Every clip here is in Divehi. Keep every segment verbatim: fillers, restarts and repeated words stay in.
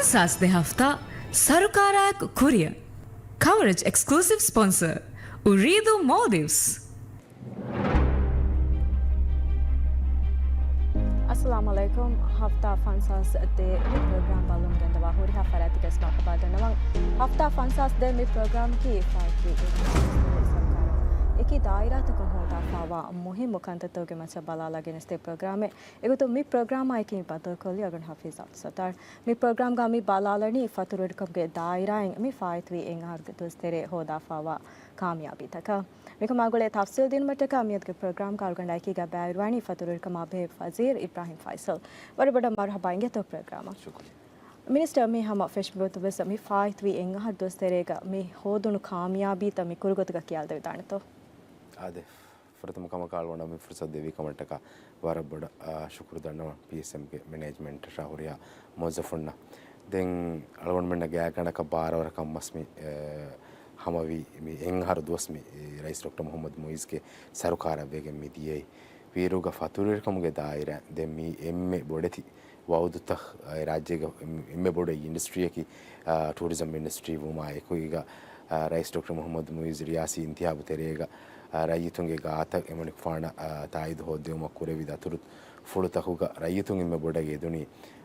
ފަންސާސް ދެ ހަފްތާ ސަރުކާރާއެކު ކުރިއަށް. ކަވަރޭޖް އެކްސްކްލޫސިވް ސްޕޮންސަރ، އުރީދޫ މޯލްޑިވްސް. އައްސަލާމު ޢަލައިކުމް. ހަފްތާ ފަންސާސް ދޭ މި ޕްރޮގްރާމް ބަލަން ގެންދަވާ ހުރިހާ ފަރާތްތަކަށް މަރުޙަބާ ދަންނަވަން. ހަފްތާ ފަންސާސް ދޭ މި ޕްރޮގްރާމަކީ ފާއިތުވި ސަރުކާރު އެކި ދާއިރާތަކުން ހޯދާފާވާ މުހިއްމު ކަންތައްތަކުގެ މައްޗަށް ބަލާލާ ގެނެސްދޭ ޕްރޮގްރާމެއް. އެގޮތުން މި ޕްރޮގްރާމާއެކީ ބައްދަލުކޮށްލީ އަޅުގަނޑު ޙަފީޒް އަބްދުއްސައްތާރު. މި ޕްރޮގްރާމްގަ މި ބަލާލަނީ ފަތުރުވެރިކަމުގެ ދާއިރާއިން މި ފާއިތުވި އެއް އަހަރުގެ ދުވަސް ތެރޭ ހޯދާފާވާ ކާމިޔާބީތަކަށް. މިކަމާ ގުޅޭ ތަފްސީލް ދިނުމަށްޓަކާ މިއަދުގެ ޕްރޮގްރާމްގަ އަޅުގަނޑާ އެކީގަ ބައިވެރިވާނީ ފަތުރުވެރިކަމާ ބެހޭ ވަޒީރު އިބްރާހިމް ފައިސަލް. ވަރަށް ބޮޑަށް މަރުޙަބާ އިނގޭތޯ ޕްރޮގްރާމަށް. ޝުކުރިއްޔާ. މިނިސްޓަރ، މި ހަމަ ފެށިގޮތުން ވެސް މި ފާއިތުވި އެއް އަހަރު ދުވަސް ތެރޭގަ މި ހޯދުނު ކާމިޔާބީތައް މި ކުރިގޮތުގަ ކިޔާލަދެވިދާނެތޯ؟ އާދެ، ފުރަތަމަ ކަމަކަށް އަޅުގަނޑަށް މި ފުރުސަތު ދެއްވި ކަމަށްޓަކާ ވަރަށް ބޮޑަށް، އާ، ޝުކުރު ދަންނަވަން ޕީއެސްއެމްގެ މެނޭޖްމަންޓަށާ ހުރިހާ މުވައްޒަފުންނަށް. ދެން އަޅުގަނޑުމެންނަށް ގާތްގަނޑަކަށް ބާރަވަރަކަށް މަސް މި، އެ، ހަމަވި މި އެއް އަހަރު ދުވަސް މި، އެ، ރައީސް ޑޮކްޓަރ މުޙައްމަދު މުޢިއްޒުގެ ސަރުކާރަށް ވެގެން މި ދިޔައީ. ވީއިރުގަ ފަތުރުވެރިކަމުގެ ދާއިރާ ދެން މީ އެންމެ ބޮޑެތި ވައުދުތައް، އެ، ރާއްޖޭގަ އެންމެ ބޮޑު އިންޑަސްޓްރީއަކީ، އާ، ޓޫރިޒަމް އިންޑަސްޓްރީ ވުމާ އެކުގަ، އާ، ރައީސް ޑޮކްޓަރ މުޙައްމަދު މުޢިއްޒު ރިޔާސީ އިންތިހާބު ތެރޭގަ، އާ، ރައްޔިތުންގެ ގާތަށް އެމަނިކުފާނަށް، އާ، ތާއީދު ހޯއްދެވުމަށް ކުރެއްވި ދަތުރުފުޅުތަކުގަ ރައްޔިތުން އެންމެ ބޮޑަށް އެދުނީ،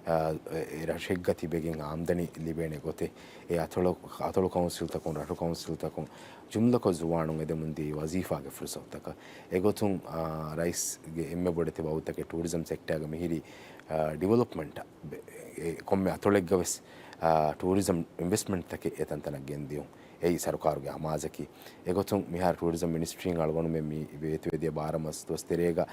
އާ، އެ، އެ ރަށެއްގަ ތިބެގެން އާމްދަނީ ލިބޭނެ ގޮތެއް. އެ އަތޮޅު، އަތޮޅު ކައުންސިލްތަކުން، ރަށު ކައުންސިލްތަކުން ޖުމްލަކޮށް ޒުވާނުން އެދެމުން ދިޔައީ ވަޒީފާގެ ފުރުސަތުތަކަށް. އެގޮތުން، އާ، ރައީސްގެ އެންމެ ބޮޑެތި ވައުދުތަކެއް ޓޫރިޒަމް ސެކްޓާގަ މިހިރީ، އާ، ޑިވެލޮޕްމަންޓަށް ބެ-، އެ ކޮންމެ އަތޮޅެއްގަ ވެސް، އާ، ޓޫރިޒަމް އިންވެސްޓްމަންޓްތަކެއް އެތަންތަނަށް ގެންދިޔުން. އެއީ ސަރުކާރުގެ އަމާޒަކީ. އެގޮތުން މިހާރު ޓޫރިޒަމް މިނިސްޓްރީން އަޅުގަނޑުމެން މި ވޭތުވެދިޔަ ބާރަ މަސް ދުވަސް ތެރޭގަ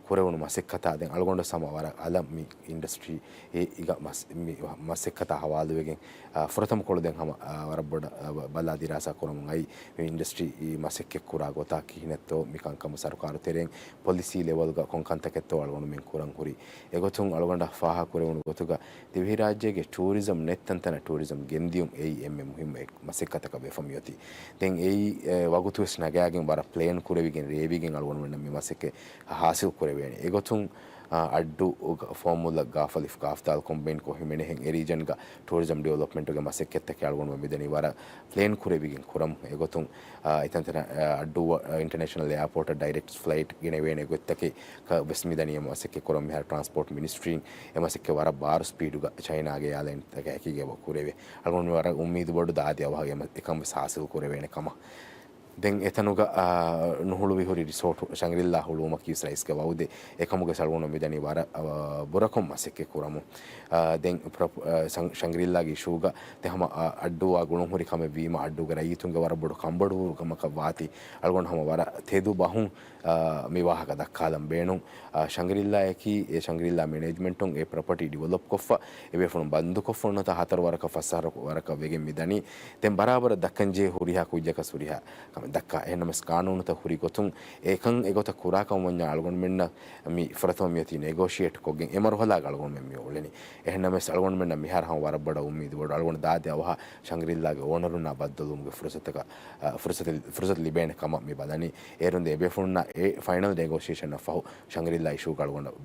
ކުރެވުނު މަސައްކަތާ ދެން އަޅުގަނޑު ހަމަ ވަރަށް އަލަށް މި އިންޑަސްޓްރީ އެ އިގަ މަސް-، މި މަސައްކަތާ ހަވާލުވެގެން، އާ، ފުރަތަމަ ކޮޅު ދެން ހަމަ، އާ، ވަރަށް ބޮޑަށް، އާ، ބަ-، ބަލާ ދިރާސާ ކުރަމުން އައި މި އިންޑަސްޓްރީ މަސައްކަތް ކުރާ ގޮތާ ކިހިނެއްތޯ މި ކަންކަމަށް ސަރުކާރު ތެރެއިން ޕޮލިސީ ލެވެލްގަ ކޮން ކަންތަކެއްތޯ އަޅުގަނޑުމެން ކުރަން ހުރީ. އެގޮތުން އަޅުގަނޑަށް ފާހަގަ ކުރެވުނު ގޮތުގަ ދިވެހިރާއްޖޭގެ ޓޫރިޒަމް ނެތް ތަންތަނަށް ޓޫރިޒަމް ގެންދިޔުން އެއީ އެންމެ މުހިއްމު އެއް މަސައްކަތަކަށް ވެފަ މިއޮތީ. ދެން އެއީ، އެ، ވަގުތުވެސް ނަގާގެން ވަރަށް ޕްލޭން ކުރެވިގެން ރޭވިގެން އަޅުގަނޑުމެންނަށް މި މަސައްކަތް ހާސިލް ކުރެވޭނެ. އެގޮތުން، އަ، އައްޑޫ ގ-، ފޯމުލަ ގާފަލިފް ގާފްދާލް ކޮމްބައިން ކޮށް ހިމެނޭހެން އެ ރީޖަންގަ ޓޫރިޒަމް ޑިވެލޮޕްމަންޓުގެ މަސައްކަތްތަކެއް އަޅުގަނޑުމެން މިދަނީ ވަރަށް ޕްލޭން ކުރެވިގެން ކުރަމު. އެގޮތުން، އަ، އެތަންތަނަށް، އަ، އައްޑޫ އިންޓަނޭޝަނަލް އެއާޕޯޓަށް ޑައިރެކްޓް ފްލައިޓް ގެނެވޭނެ ގޮތްތަކެއް ކަ-، ވެސް މިދަނީ އެ މަސައްކަތް ކުރަމު. މިހާރު ޓްރާންސްޕޯޓް މިނިސްޓްރީން އެ މަސައްކަތް ވަރަށް ބާރު ސްޕީޑުގަ ޗައިނާގެ އެއާލައިންތަކާ އެކީގައި ކުރެވޭ. އަޅުގަނޑު ވަރަށް އުއްމީދު ބޮޑު ދާދި އަވަހަށް އެ މަ-، އެކަން ވެސް ހާސިލް ކުރެވޭނެ ކަމަށް. ދެން އެތަނުގަ، އާ، ނުހުޅުވި ހުރި ރިސޯޓު ޝަންގްރިއްލާ ހުޅުވުމަކީ ވެސް ރައީސްގެ ވައުދެއް. އެކަމުގެ އަޅުގަނޑު މިދަނީ ވަރަށް، އާ، ބުރަކޮށް މަސައްކަތް ކުރަމު. އާ، ދެން ޕްރޮ-، އާ، ޝަން-، ޝަންގްރިއްލާގެ އިޝޫގަ ދެ ހަމަ، އާ، އައްޑޫއާ ގުޅުން ހުރި ކަމެއް ވީމަ، އައްޑޫގެ ރައްޔިތުންގެ ވަރަށް ބޮޑު ކަންބޮޑުވުރު ކަމަކަށް ވާތީ، އަޅުގަނޑު ހަމަ ވަރަށް ތެދު ބަހުން، އާ، މި ވާހަކަ ދައްކާލަން ބޭނުން. އާ، ޝަންގްރިއްލާއަކީ، އެ ޝަންގްރިއްލާ މެނޭޖްމަންޓުން އެ ޕްރޮޕަޓީ ޑިވެލޮޕް ކޮށްފަ، އެ ބޭފުޅުން ބަންދުކޮށްފަ ނުވަތަ ހަތަރު ވަރަކަށް ފަސް އަހަރު ވަރަކަށް ވެގެން މި ދަނީ. ދެން ބަރާބަރަށް ދައްކަންޖެހޭ ހުރިހާ ކުއްޖަކަސް ހުރިހާ ކަމެއް ދައްކާ. އެހެންނަމަވެސް ގާނޫނުތައް ހުރި ގޮތުން އެކަން އެގޮތަށް ކުރާކަމަށް ވަންޏާ އަޅުގަނޑުމެންނަށް މި ފުރަތަމަ މިއޮތީ ނެގޯޝިއޭޓް ކޮށްގެން އެ މަރުހަލާގަ އަޅުގަނޑުމެން މި އުޅެނީ. އެހެންނަމަވެސް އަޅުގަނޑުމެންނަށް މިހާރު ހަމަ ވަރަށް ބޮޑަށް އުއްމީދު ބޮޑު. އަޅުގަނޑު ދާދި އަވަހަށް ޝަންގްރިއްލާގެ އޯނަރުންނާ ބައްދަލުވުމުގެ ފުރުސަތަކަށް، އަ، ފުރުސަތެއް، ފުރުސަތު ލިބޭނެ ކަމަށް މި ބަލަނީ. އޭރުން ދެ އެބޭފުޅުންނާ އެ ފައިނަލް ނެގޯޝިއޭޝަންއަށް ފަހު ޝަންގްރިއްލާ އިޝޫގަ އަޅުގަނޑަށް،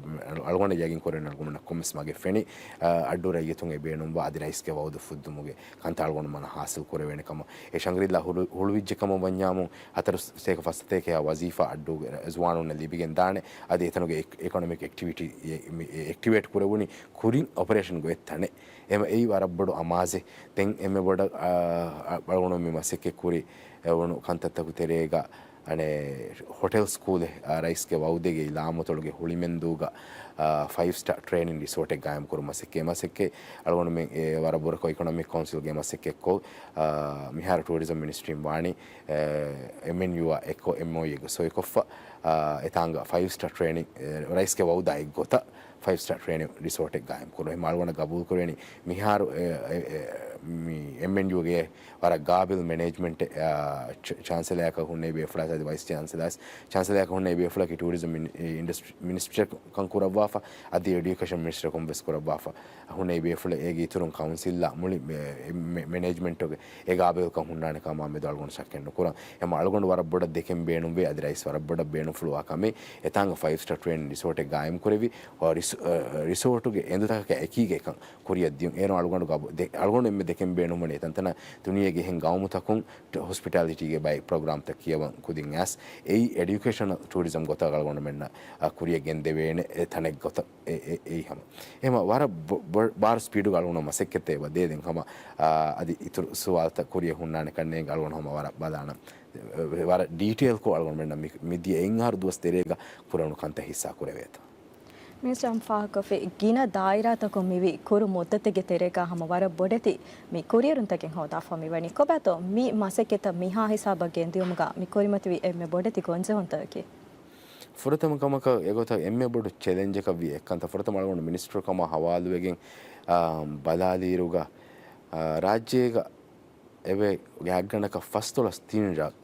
އަޅުގަނޑަށް ޔަގީން ކުރެވެނީ އަޅުގަނޑަށް ކޮންމެސް މަގެއް ފެނި، އަ، އައްޑޫ ރައްޔިތުން އެ ބޭނުންވާ އަދި ރައީސްގެ ވައުދު ފުއްދުމުގެ ކަންތައް އަޅުގަނޑުމެންނަށް ހާސިލް ކުރެވޭނެ ކަމަށް. އެ ޝަންގްރިއްލާ ހުޅު-، ހުޅުވިއްޖެ ކަމަށް ވަންޏާމު، ހަތަރު ސަތޭކަ ފަސް ސަތޭކައާ ވަޒީފާ އައްޑޫގެ ޒުވާނުންނަށް ލިބިގެން ދާނެ. އަދި އެތަނުގެ އެކް-، އިކޮނޮމިކް އެކްޓިވިޓީ، އެ-، މި-، އެ-، އެކްޓިވޭޓް ކުރެވުނީ ކުރިން އޮޕަރޭޝަން ގޮތް ތަނެއް. އެމަ-، އެއީ ވަރަށް ބޮޑު އަމާޒެއް. ދެން އެންމެ ބޮޑަށް، އާ، އަ-، އަޅުގަނޑު މި މަސައްކަތް ކުރި އެވުނު ކަންތައްތަކު ތެރޭގަ، އަނެއް، ހޮޓެލް ސްކޫލެއް، އާ، ރައީސްގެ ވައުދެއްގެ ލާމަތޮޅުގެ ހުޅިމެންދޫގަ، އާ، ފައިވް ސްޓާ ޓްރޭނިން ރިސޯޓެއް ގާއިމް ކުރުން މަސައްކަތް. މަސައްކަތް އަޅުގަނޑުމެން އެ ވަރަށް ބުރަކޮށް އިކޮނޮމިކް ކައުންސިލްގެ މަސައްކަތްކޮށް، އާ، މިހާރު ޓޫރިޒަމް މިނިސްޓްރީން ވާނީ، އެ، އެމްއެންޔޫއާ އެއްކޮށް އެމްއޯޔޫއެއްގަ ސޮއިކޮށްފަ، އާ، އެތާނގަ ފައިވް ސްޓާ ޓްރޭނިން، އެ، ރައީސްގެ ވައުދާ އެއްގޮތަށް ފައިވް ސްޓާ ޓްރޭނިން ރިސޯޓެއް ގާއިމް ކުރުން. އެހެން އަޅުގަނޑަށް ގަބޫލު ކުރެވެނީ މިހާރު އެ، އެ، އެ، މި އެމްއެންޔޫގެ ވަރަށް ގާބިލް މެނޭޖްމަންޓް، އާ، ޗ-، ޗާންސެލަރއަކަށް ހުންނެވި ބޭފުޅާ އަދި ވައިސް ޗާންސެލަރ، ޗާންސެލަރއަކަށް ހުންނެވި ބޭފުޅަކީ ޓޫރިޒަމް މިނި-، އިންޑަސްޓްރީ މިނިސްޓަރ ކަން ކުރައްވާފަ، އަދި އެޑިއުކޭޝަން މިނިސްޓަރަކުން ވެސް ކުރައްވާފަ. ހުންނެވި ބޭފުޅެއް އޭގެ އިތުރުން ކައުންސިލްއާ މުޅި މެ-، މެ-، މެނޭޖްމަންޓުގެ އެ ގާބިލްކަން ހުންނާނެ ކަމާ މެދު އަޅުގަނޑު ޝައްކެއް ނުކުރަން. އެމަ އަޅުގަނޑު ވަރަށް ބޮޑަށް ދެކެން ބޭނުންވޭ، އަދި ރައީސް ވަރަށް ބޮޑަށް ބޭނުންފުޅުވާ ކަމެއް އެތާނގަ ފައިވް ސްޓާ ޓްރެއިން ރިސޯޓެއް ގާއިމް ކުރެވި، އަ، ރިސޯޓުގެ އެނދުތަކަކަށް އެކީގަ އެކަން ކުރިއަށް ދިޔުން. އޭރު އަޅުގަނޑު ގަބޫ-، ދެ-، އަޅުގަނޑު އެންމެ ދެކެން ބޭނުންވަނީ އެތަންތަނަށް ދުނިޔޭގެ އެހެން ގައުމުތަކުން ޓް-، ހޮސްޕިޓާލިޓީގެ ބައެއް ޕްރޮގްރާމްތައް ކިޔަވަން ކުދިން އައިސް، އެއީ އެޑިއުކޭޝަނަލް ޓޫރިޒަމް ގޮތަށް އަޅުގަނޑުމެންނަށް، އަ، ކުރިއަށް ގެންދެވޭނެ އެ ތަނެއް ގޮތަށް އެ-، އެ-، އެއީ ހަމަ. އެހެމަ ވަރަށް ބޮ-، ބޮ-، ބާރު ސްޕީޑުގަ އަޅުގަނޑު މަސައްކަތް އެބަ ދޭ ދެން ހަމަ، އާ، އަދި އިތުރު ސުވާލުތައް ކުރިއަށް ހުންނާނެ ކަންނޭނގެ އަޅުގަނޑު ހަމަ ވަރަށް ބަލާނަން. ވަރަށް ޑީޓެއިލްކޮށް އަޅުގަނޑުމެންނަށް މި-، މިދިޔަ އެއް އަހަރު ދުވަސް ތެރޭގަ ކުރެވުނު ކަންތައް ހިއްސާ ކުރެވޭތޯ. މިނިސްޓަރ ހަމަ ފާހަގަކޮށްފި ގިނަ ދާއިރާތަކުން މިވީ ކުރު މުއްދަތެއްގެ ތެރޭގަ ހަމަ ވަރަށް ބޮޑެތި މި ކުރިއެރުންތަކެއް ހޯދާފަ މިވަނީ. ކޮބާތޯ މި މަސައްކަތަށް މިހާ ހިސާބަށް ގެންދިޔުމުގަ މި ކުރިމަތިވި އެންމެ ބޮޑެތި ގޮންޖެހުންތަކަކީ؟ ފުރަތަމަ ކަމަކަށް އެގޮތަށް އެންމެ ބޮޑު ޗެލެންޖަކަށް ވި އެއްކަންތައް ފުރަތަމަ އަޅުގަނޑު މިނިސްޓަރު ކަމާ ހަވާލުވެގެން، އާ، ބަލާލިއިރުގަ، އާ، ރާއްޖޭގަ އެބަ ގާތްގަނޑަކަށް ފަސްދޮޅަސް ތިން ރަށް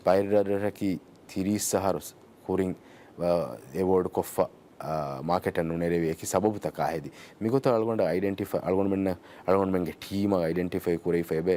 ބައިރަށްރަށަކީ ތިރީސް އަހަރު ކުރިން، އާ، އެވޯޑް ކޮށްފަ، އާ، މާކެޓަށް ނުނެރެވި އެކި ސަބަބުތަކާ ހެދި. މިގޮތަށް އަޅުގަނޑަށް އައިޑެންޓިފަ-، އަޅުގަނޑުމެންނަށް، އަޅުގަނޑުމެންގެ ޓީމަށް އައިޑެންޓިފައި ކުރެވިފަ އެބަ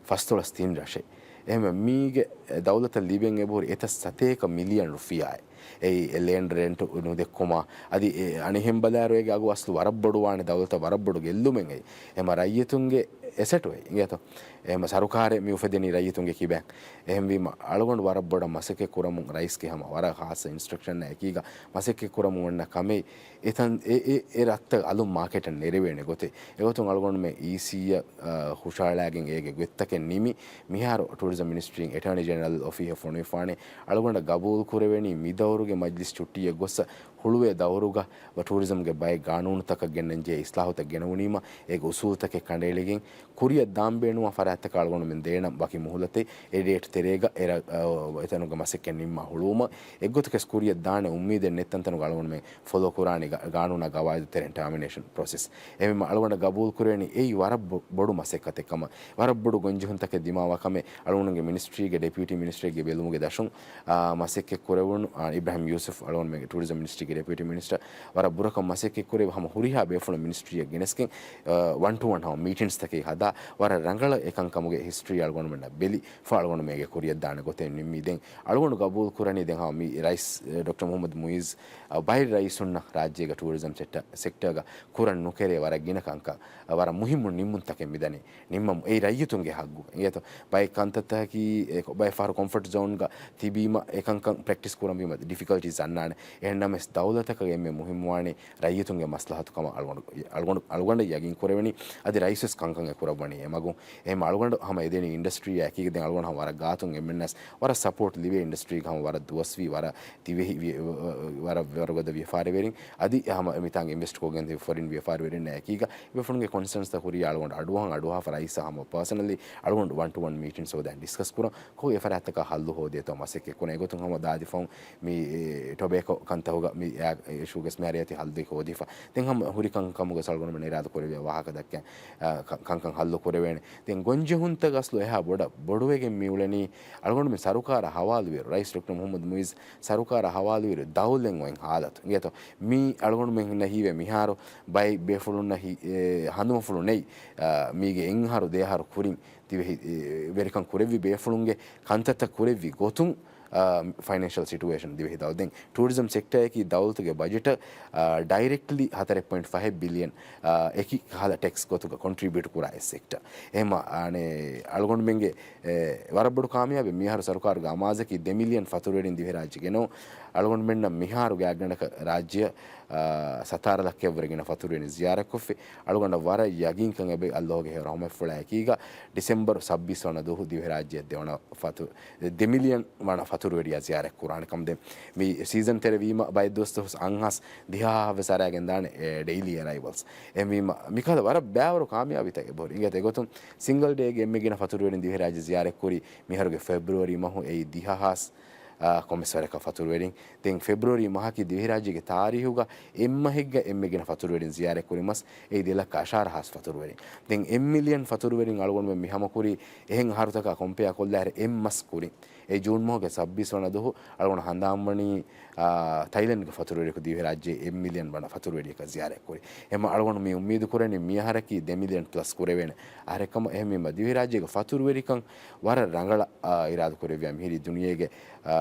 ފަސްދޮޅަސް ތިން ރަށެއް. އެހެންވެ މީގެ ދައުލަތަށް ލިބެން އެބަހުރި އެތައް ސަތޭކަ މިލިއަން ރުފިޔާއެއް. އެއީ އެ ލޭންޑް ރެންޓު ނުދެއްކުމާ، އަދި އެ އަނެއްހެން ބަލާއިރު އޭގެ އަގު އަސްލު ވަރަށް ބޮޑުވާނެ، ދައުލަތަށް ވަރަށް ބޮޑު ގެއްލުމެއް އެއީ. އެހެންމަ ރައްޔިތުންގެ އެސެޓު އެއީ. އިނގޭތޯ؟ އެހެންމަ ސަރުކާރެއް މި އުފެދެނީ ރައްޔިތުންގެ ކިބައިން. އެހެންވީމަ އަޅުގަނޑު ވަރަށް ބޮޑަށް މަސައްކަތް ކުރަމުން ރައީސްގެ ހަމަ ވަރަށް ޚާއްޞަ އިންސްޓްރަކްޝަން އެކީގަ މަސައްކަތް ކުރަމުން އޮންނަ ކަމެއް އެތަން އެ، އެ، އެ ރަށްތައް އަލުން މާކެޓަށް ނެރެވޭނެ ގޮތެއް. އެގޮތުން އަޅުގަނޑުމެން އީސީއަށް، އަ، ހުށައަޅާގެން އޭގެ ގޮތްތަކެއް ނިމި، މިހާރު ޓޫރިޒަމް މިނިސްޓްރީން އެޓާނީ ޖެނެރަލް އޮފީހަށް ފޮނުވިފާނެ. އަޅުގަނޑަށް ގަބޫލު ކުރެވެނީ މި ދައުރުގެ މަޖްލިސް ޗުއްޓީއެއް ގޮއްސަ ހުޅުވޭ ދައުރުގަ ޓޫރިޒަމްގެ ބައެއް ގާނޫނުތަކަށް ގެންނަންޖެހޭ އިސްލާހުތައް ގެނެވުނީމަ، އޭގެ އުސޫލުތަކެއް ކަނޑައެޅިގެން، ކުރިއަށް ދާން ބޭނުންވާ ފަރާތްތަކަށް އަޅުގަނޑުމެން ދޭނަން ވަކި މުހުލަތެއް. އެ ޑޭޓް ތެރޭގަ އެ ރަށް، އަ، އެތަނުގެ މަސައްކަތް ނިންމާ ހުޅުވުމަށް އެއްގޮތަކަށް ކުރިއަށް ދާނެ އުއްމީދެއް ނެތް ތަންތަނުގަ އަޅުގަނޑުމެން ފޮލޯ ކުރާނީ ގާ-، ގާނޫނާ ގަވާއިދު ތެރެއިން ޓާމިނޭޝަން ޕްރޮސެސް. އެހެންވީމަ އަޅުގަނޑަށް ގަބޫލު ކުރެވެނީ އެއީ ވަރަށް ބޮ-، ބޮޑު މަސައްކަތެއް ކަމަށް، ވަރަށް ބޮޑު ގޮންޖެހުންތަކެއް ދިމާވާ ކަމެއް. އަޅުގަނޑުގެ މިނިސްޓްރީގެ ޑެޕިއުޓީ މިނިސްޓަރެއްގެ ބެލުމުގެ ދަށުން، އާ، މަސައްކަތް ކުރެވުނު، އާ، އިބްރާހިމް ޔޫސުފް އަޅުގަނޑުމެންގެ ޓޫރިޒަމް މިނިސްޓްރީގެ ޑެޕިއުޓީ މިނިސްޓަރ ވަރަށް ބުރަކޮށް މަސައްކަތް ކުރެވި ހަމަ ހުރިހާ ބޭފުޅުން މިނިސްޓްރީއަށް ގެނެސްގެން، އާ، ވަން ޓު ވަން ހަމަ މީޓިންގްސްތަކެއް ހަދާ ވަރަށް ރަނގަޅަށް އެކަންކަމުގެ ހިސްޓްރީ އަޅުގަނޑުމެންނަށް ބެލި ފަ އަޅުގަނޑުމެން އޭގެ ކުރިއަށްދާނެ ގޮތެއް ނިންމީ. ދެން އަޅުގަނޑު ގަބޫލު ކުރަނީ ދެން ހަމަ މި ރައީސް، އެ، ޑޮކްޓަރ މުހައްމަދު މުއިއްޒު، އަ، ބައެއް ރައީސުންނަށް ރާއްޖޭގަ ޓޫރިޒަމް ސެކްޓަ-، ސެކްޓަރގަ ކުރަން ނުކެރޭ ވަރަށް ގިނަ ކަންކަން، އަ، ވަރަށް މުހިއްމު ނިންމުންތަކެއް މިދަނީ. ނިންމަމު އެއީ ރައްޔިތުންގެ ހައްގު. އިނގޭތޯ؟ ބައެއް ކަންތައްތަކަކީ، އެ، ކޮ-، ބައެއް ފަހަރު ކޮމްފަޓް ޒޯންގަ ތިބީމަ އެކަންކަން ޕްރެކްޓިސް ކުރަންވީމަ ޑިފިކަލްޓީސް އަންނާނެ. އެހެންނަމަވެސް ދައުލަތަކަށް އެންމެ މުހިއްމުވާނީ ރައްޔިތުންގެ މަސްލަހަތު ކަމަށް އަޅުގަނޑު، އަޅުގަނޑު، އަޅުގަނޑަށް ޔަގީން ކުރެވެނީ. އަދި ރައީސްވެސް ކަންކަން އެ ކުރައްވަނީ އެމަގުން. އެހެން އަޅުގަނޑު ހަމަ އެދެނީ އިންޑަސްޓްރީއާ އެކީގަ ދެން އަޅުގަނޑު ހަމަ ވަރަށް ގާތުން އެމްއެންއެސް ވަރަށް ސަޕޯޓް ލިބޭ އިންޑަސްޓްރީގަ ހަމަ ވަރަށް ދުވަސްވީ ވަރަށް ދިވެހި ވި-، ވަ-، ވަ-، ވަރަށް ވަރުގަދަ ވިޔަފާރިވެރިން އަދި ހަމަ މިތާނގެ އިންވެސްޓް ކޮށްގެން ތިބި ފޮރިން ވިޔަފާރިވެރިންނާ އެކީގަ އެބޭފުޅުންގެ ކޮންސަންސްތައް ހުރީ އަޅުގަނޑު އަޑުއަހަން އަޑުއަހާފަ ރައީސާ ހަމަ ޕާސަނަލީ އަޅުގަނޑު ވަން ޓު ވަން މީޓިންގްސް ހޯދަން ޑިސްކަސް ކުރަން. ކޮށް އެ ފަރާތްތަކާ ހައްލު ހޯދޭތޯ މަސައްކަތް ކުރަން. އެގޮތުން ހަމަ ދާދިފަހުން މި، އެ، ޓޮބޭކޯ ކަންތަހުގަ މި އެ އިޝޫގެ މިހާރު އޭތި ހައްލު ހޯދިފަ. ދެން ހަމަ ހުރި ކަންކަމުގަ އަޅުގަނޑުމެން އިރާދަ ކުރެވޭ ވާހަކަ ދައްކަން، އަ، ކަ-، ކަންކަން ހައްލު ކުރެވޭނެ. ދެން ގޮންޖެހުންތައް އަސްލު އެހާ ބޮޑަށް ބޮޑުވެގެން މިއުޅެނީ އަޅުގަނޑުމެން ސަރުކާރަށް ހަވާލުވިއިރު، ރައީސް ޑޮކްޓަރ މުހައްމަދު މުއިއްޒު ސަރުކާރަށް ހަވާލުވިއިރު ދައުލަތް އޮތް ހާލަތު. އިނގޭތޯ؟ މީ އަޅުގަނޑުމެންނަށް ހީވޭ މިހާރު ބައެއް ބޭފުޅުންނަށް ހި-، އެ، ހަނދުމަފުޅު ނެތް، އަ، މީގެ އެއް އަހަރު ދެ އަހަރު ކުރިން ދިވެހި، އެ، ވެރިކަން ކުރެއްވި ބޭފުޅުންގެ ކަންތައްތައް ކުރެއްވި ގޮތުން، އާ، ފައިނޭންޝަލް ސިޓުއޭޝަން ދިވެހި ދައު-، ދެން ޓޫރިޒަމް ސެކްޓަރއަކީ ދައުލަތުގެ ބަޖެޓަށް، އާ، ޑައިރެކްޓްލީ ހަތަރެއް ޕޮއިންޓް ފަހެއް ބިލިއަން، އާ، އެކި ކަހަލަ ޓެކްސް ގޮތުގަ ކޮންޓްރިބިއުޓް ކުރާ އެއް ސެކްޓަ. އެހެމަ، އާނެ، އަޅުގަނޑުމެންގެ، އެ، ވަރަށް ބޮޑު ކާމިޔާބެއް މިހާރު ސަރުކާރުގެ އަމާޒަކީ ދެ މިލިއަން ފަތުރުވެރިން ދިވެހިރާއްޖެ ގެނައު. އަޅުގަނޑުމެންނަށް މިހާރު ގާތްގަނޑަކަށް ރާއްޖެއަށް، އާ، ސަތާރަ ލައްކައަށްވުރެ ގިނަ ފަތުރުވެރިން ޒިޔާރަތްކޮށްފި. އަޅުގަނޑަށް ވަރަށް ޔަގީންކަން އެބަ އައްލޯގެ ހެޔޮ ރަޙުމަތްފުޅާ އެކީގަ ޑިސެމްބަރު ސައްބީސް ވަނަ ދުވަހު ދިވެހިރާއްޖެއަށް ދެވަނަ ފަތު-، ދެ މިލިއަން ވަނަ ފަތުރުވެރިޔާ ޒިޔާރަތް ކުރާނެ ކަމަށް. ދެން މި ސީޒަން ތެރެވީމަ ބައެއް ދުވަސް ދުވަސް އަށް ހާސް ދިހަ ހާސް ވެސް އަރާގެން ދާނެ، އެ، ޑެއިލީ އެރައިވަލްސް. އެހެންވީމަ މިކަހަލަ ވަރަށް ބައިވަރު ކާމިޔާބީތައް އެބަހުރި. އިނގޭތޯ އެގޮތުން ސިންގަލް ޑޭގެ އެންމެ ގިނަ ފަތުރުވެރިން ދިވެހިރާއްޖެ ޒިޔާރަތްކުރީ މިހާރުގެ ފެބްރުއަރީ މަހު އެއީ ދިހަ ހާސް އާ، ކޮންމެސް ވަރަކަށް ފަތުރުވެރިން. ދެން ފެބްރުވަރީ މަހަކީ ދިވެހިރާއްޖޭގެ ތާރީހުގަ އެއްމަހެއްގަ އެންމެ ގިނަ ފަތުރުވެރިން ޒިޔާރަތްކުރި މަސް. އެއީ ދެ ލައްކަ އަށާރަ ހާސް ފަތުރުވެރިން. ދެން އެއް މިލިއަން ފަތުރުވެރިން އަޅުގަނޑުމެން މި ހަމަކުރީ އެހެން އަހަރުތަކާ ކޮމްޕެއާ ކޮށްލާއިރު އެއް މަސް ކުރިން. އެ ޖޫން މަހުގެ ސައްބީސް ވަނަ ދުވަހު އަޅުގަނޑު ހަނދާންވަނީ، އާ، ތައިލެންޑްގެ ފަތުރުވެރިޔަކު ދިވެހިރާއްޖެ އެއް މިލިއަން ވަނަ ފަތުރުވެރިޔަކަށް ޒިޔާރަތްކުރި. އެމަ އަޅުގަނޑު މި އުއްމީދު ކުރަނީ މި އަހަރަކީ ދެ މިލިއަން ޕްލަސް ކުރެވޭނެ އަހަރެއް ކަމަށް. އެހެންވީމަ ދިވެހިރާއްޖޭގެ ފަތުރުވެރިކަން ވަރަށް ރަނގަޅަށް، އާ، އިރާދަކުރެއްވިޔާ މިހިރީ ދުނިޔޭގެ، އާ،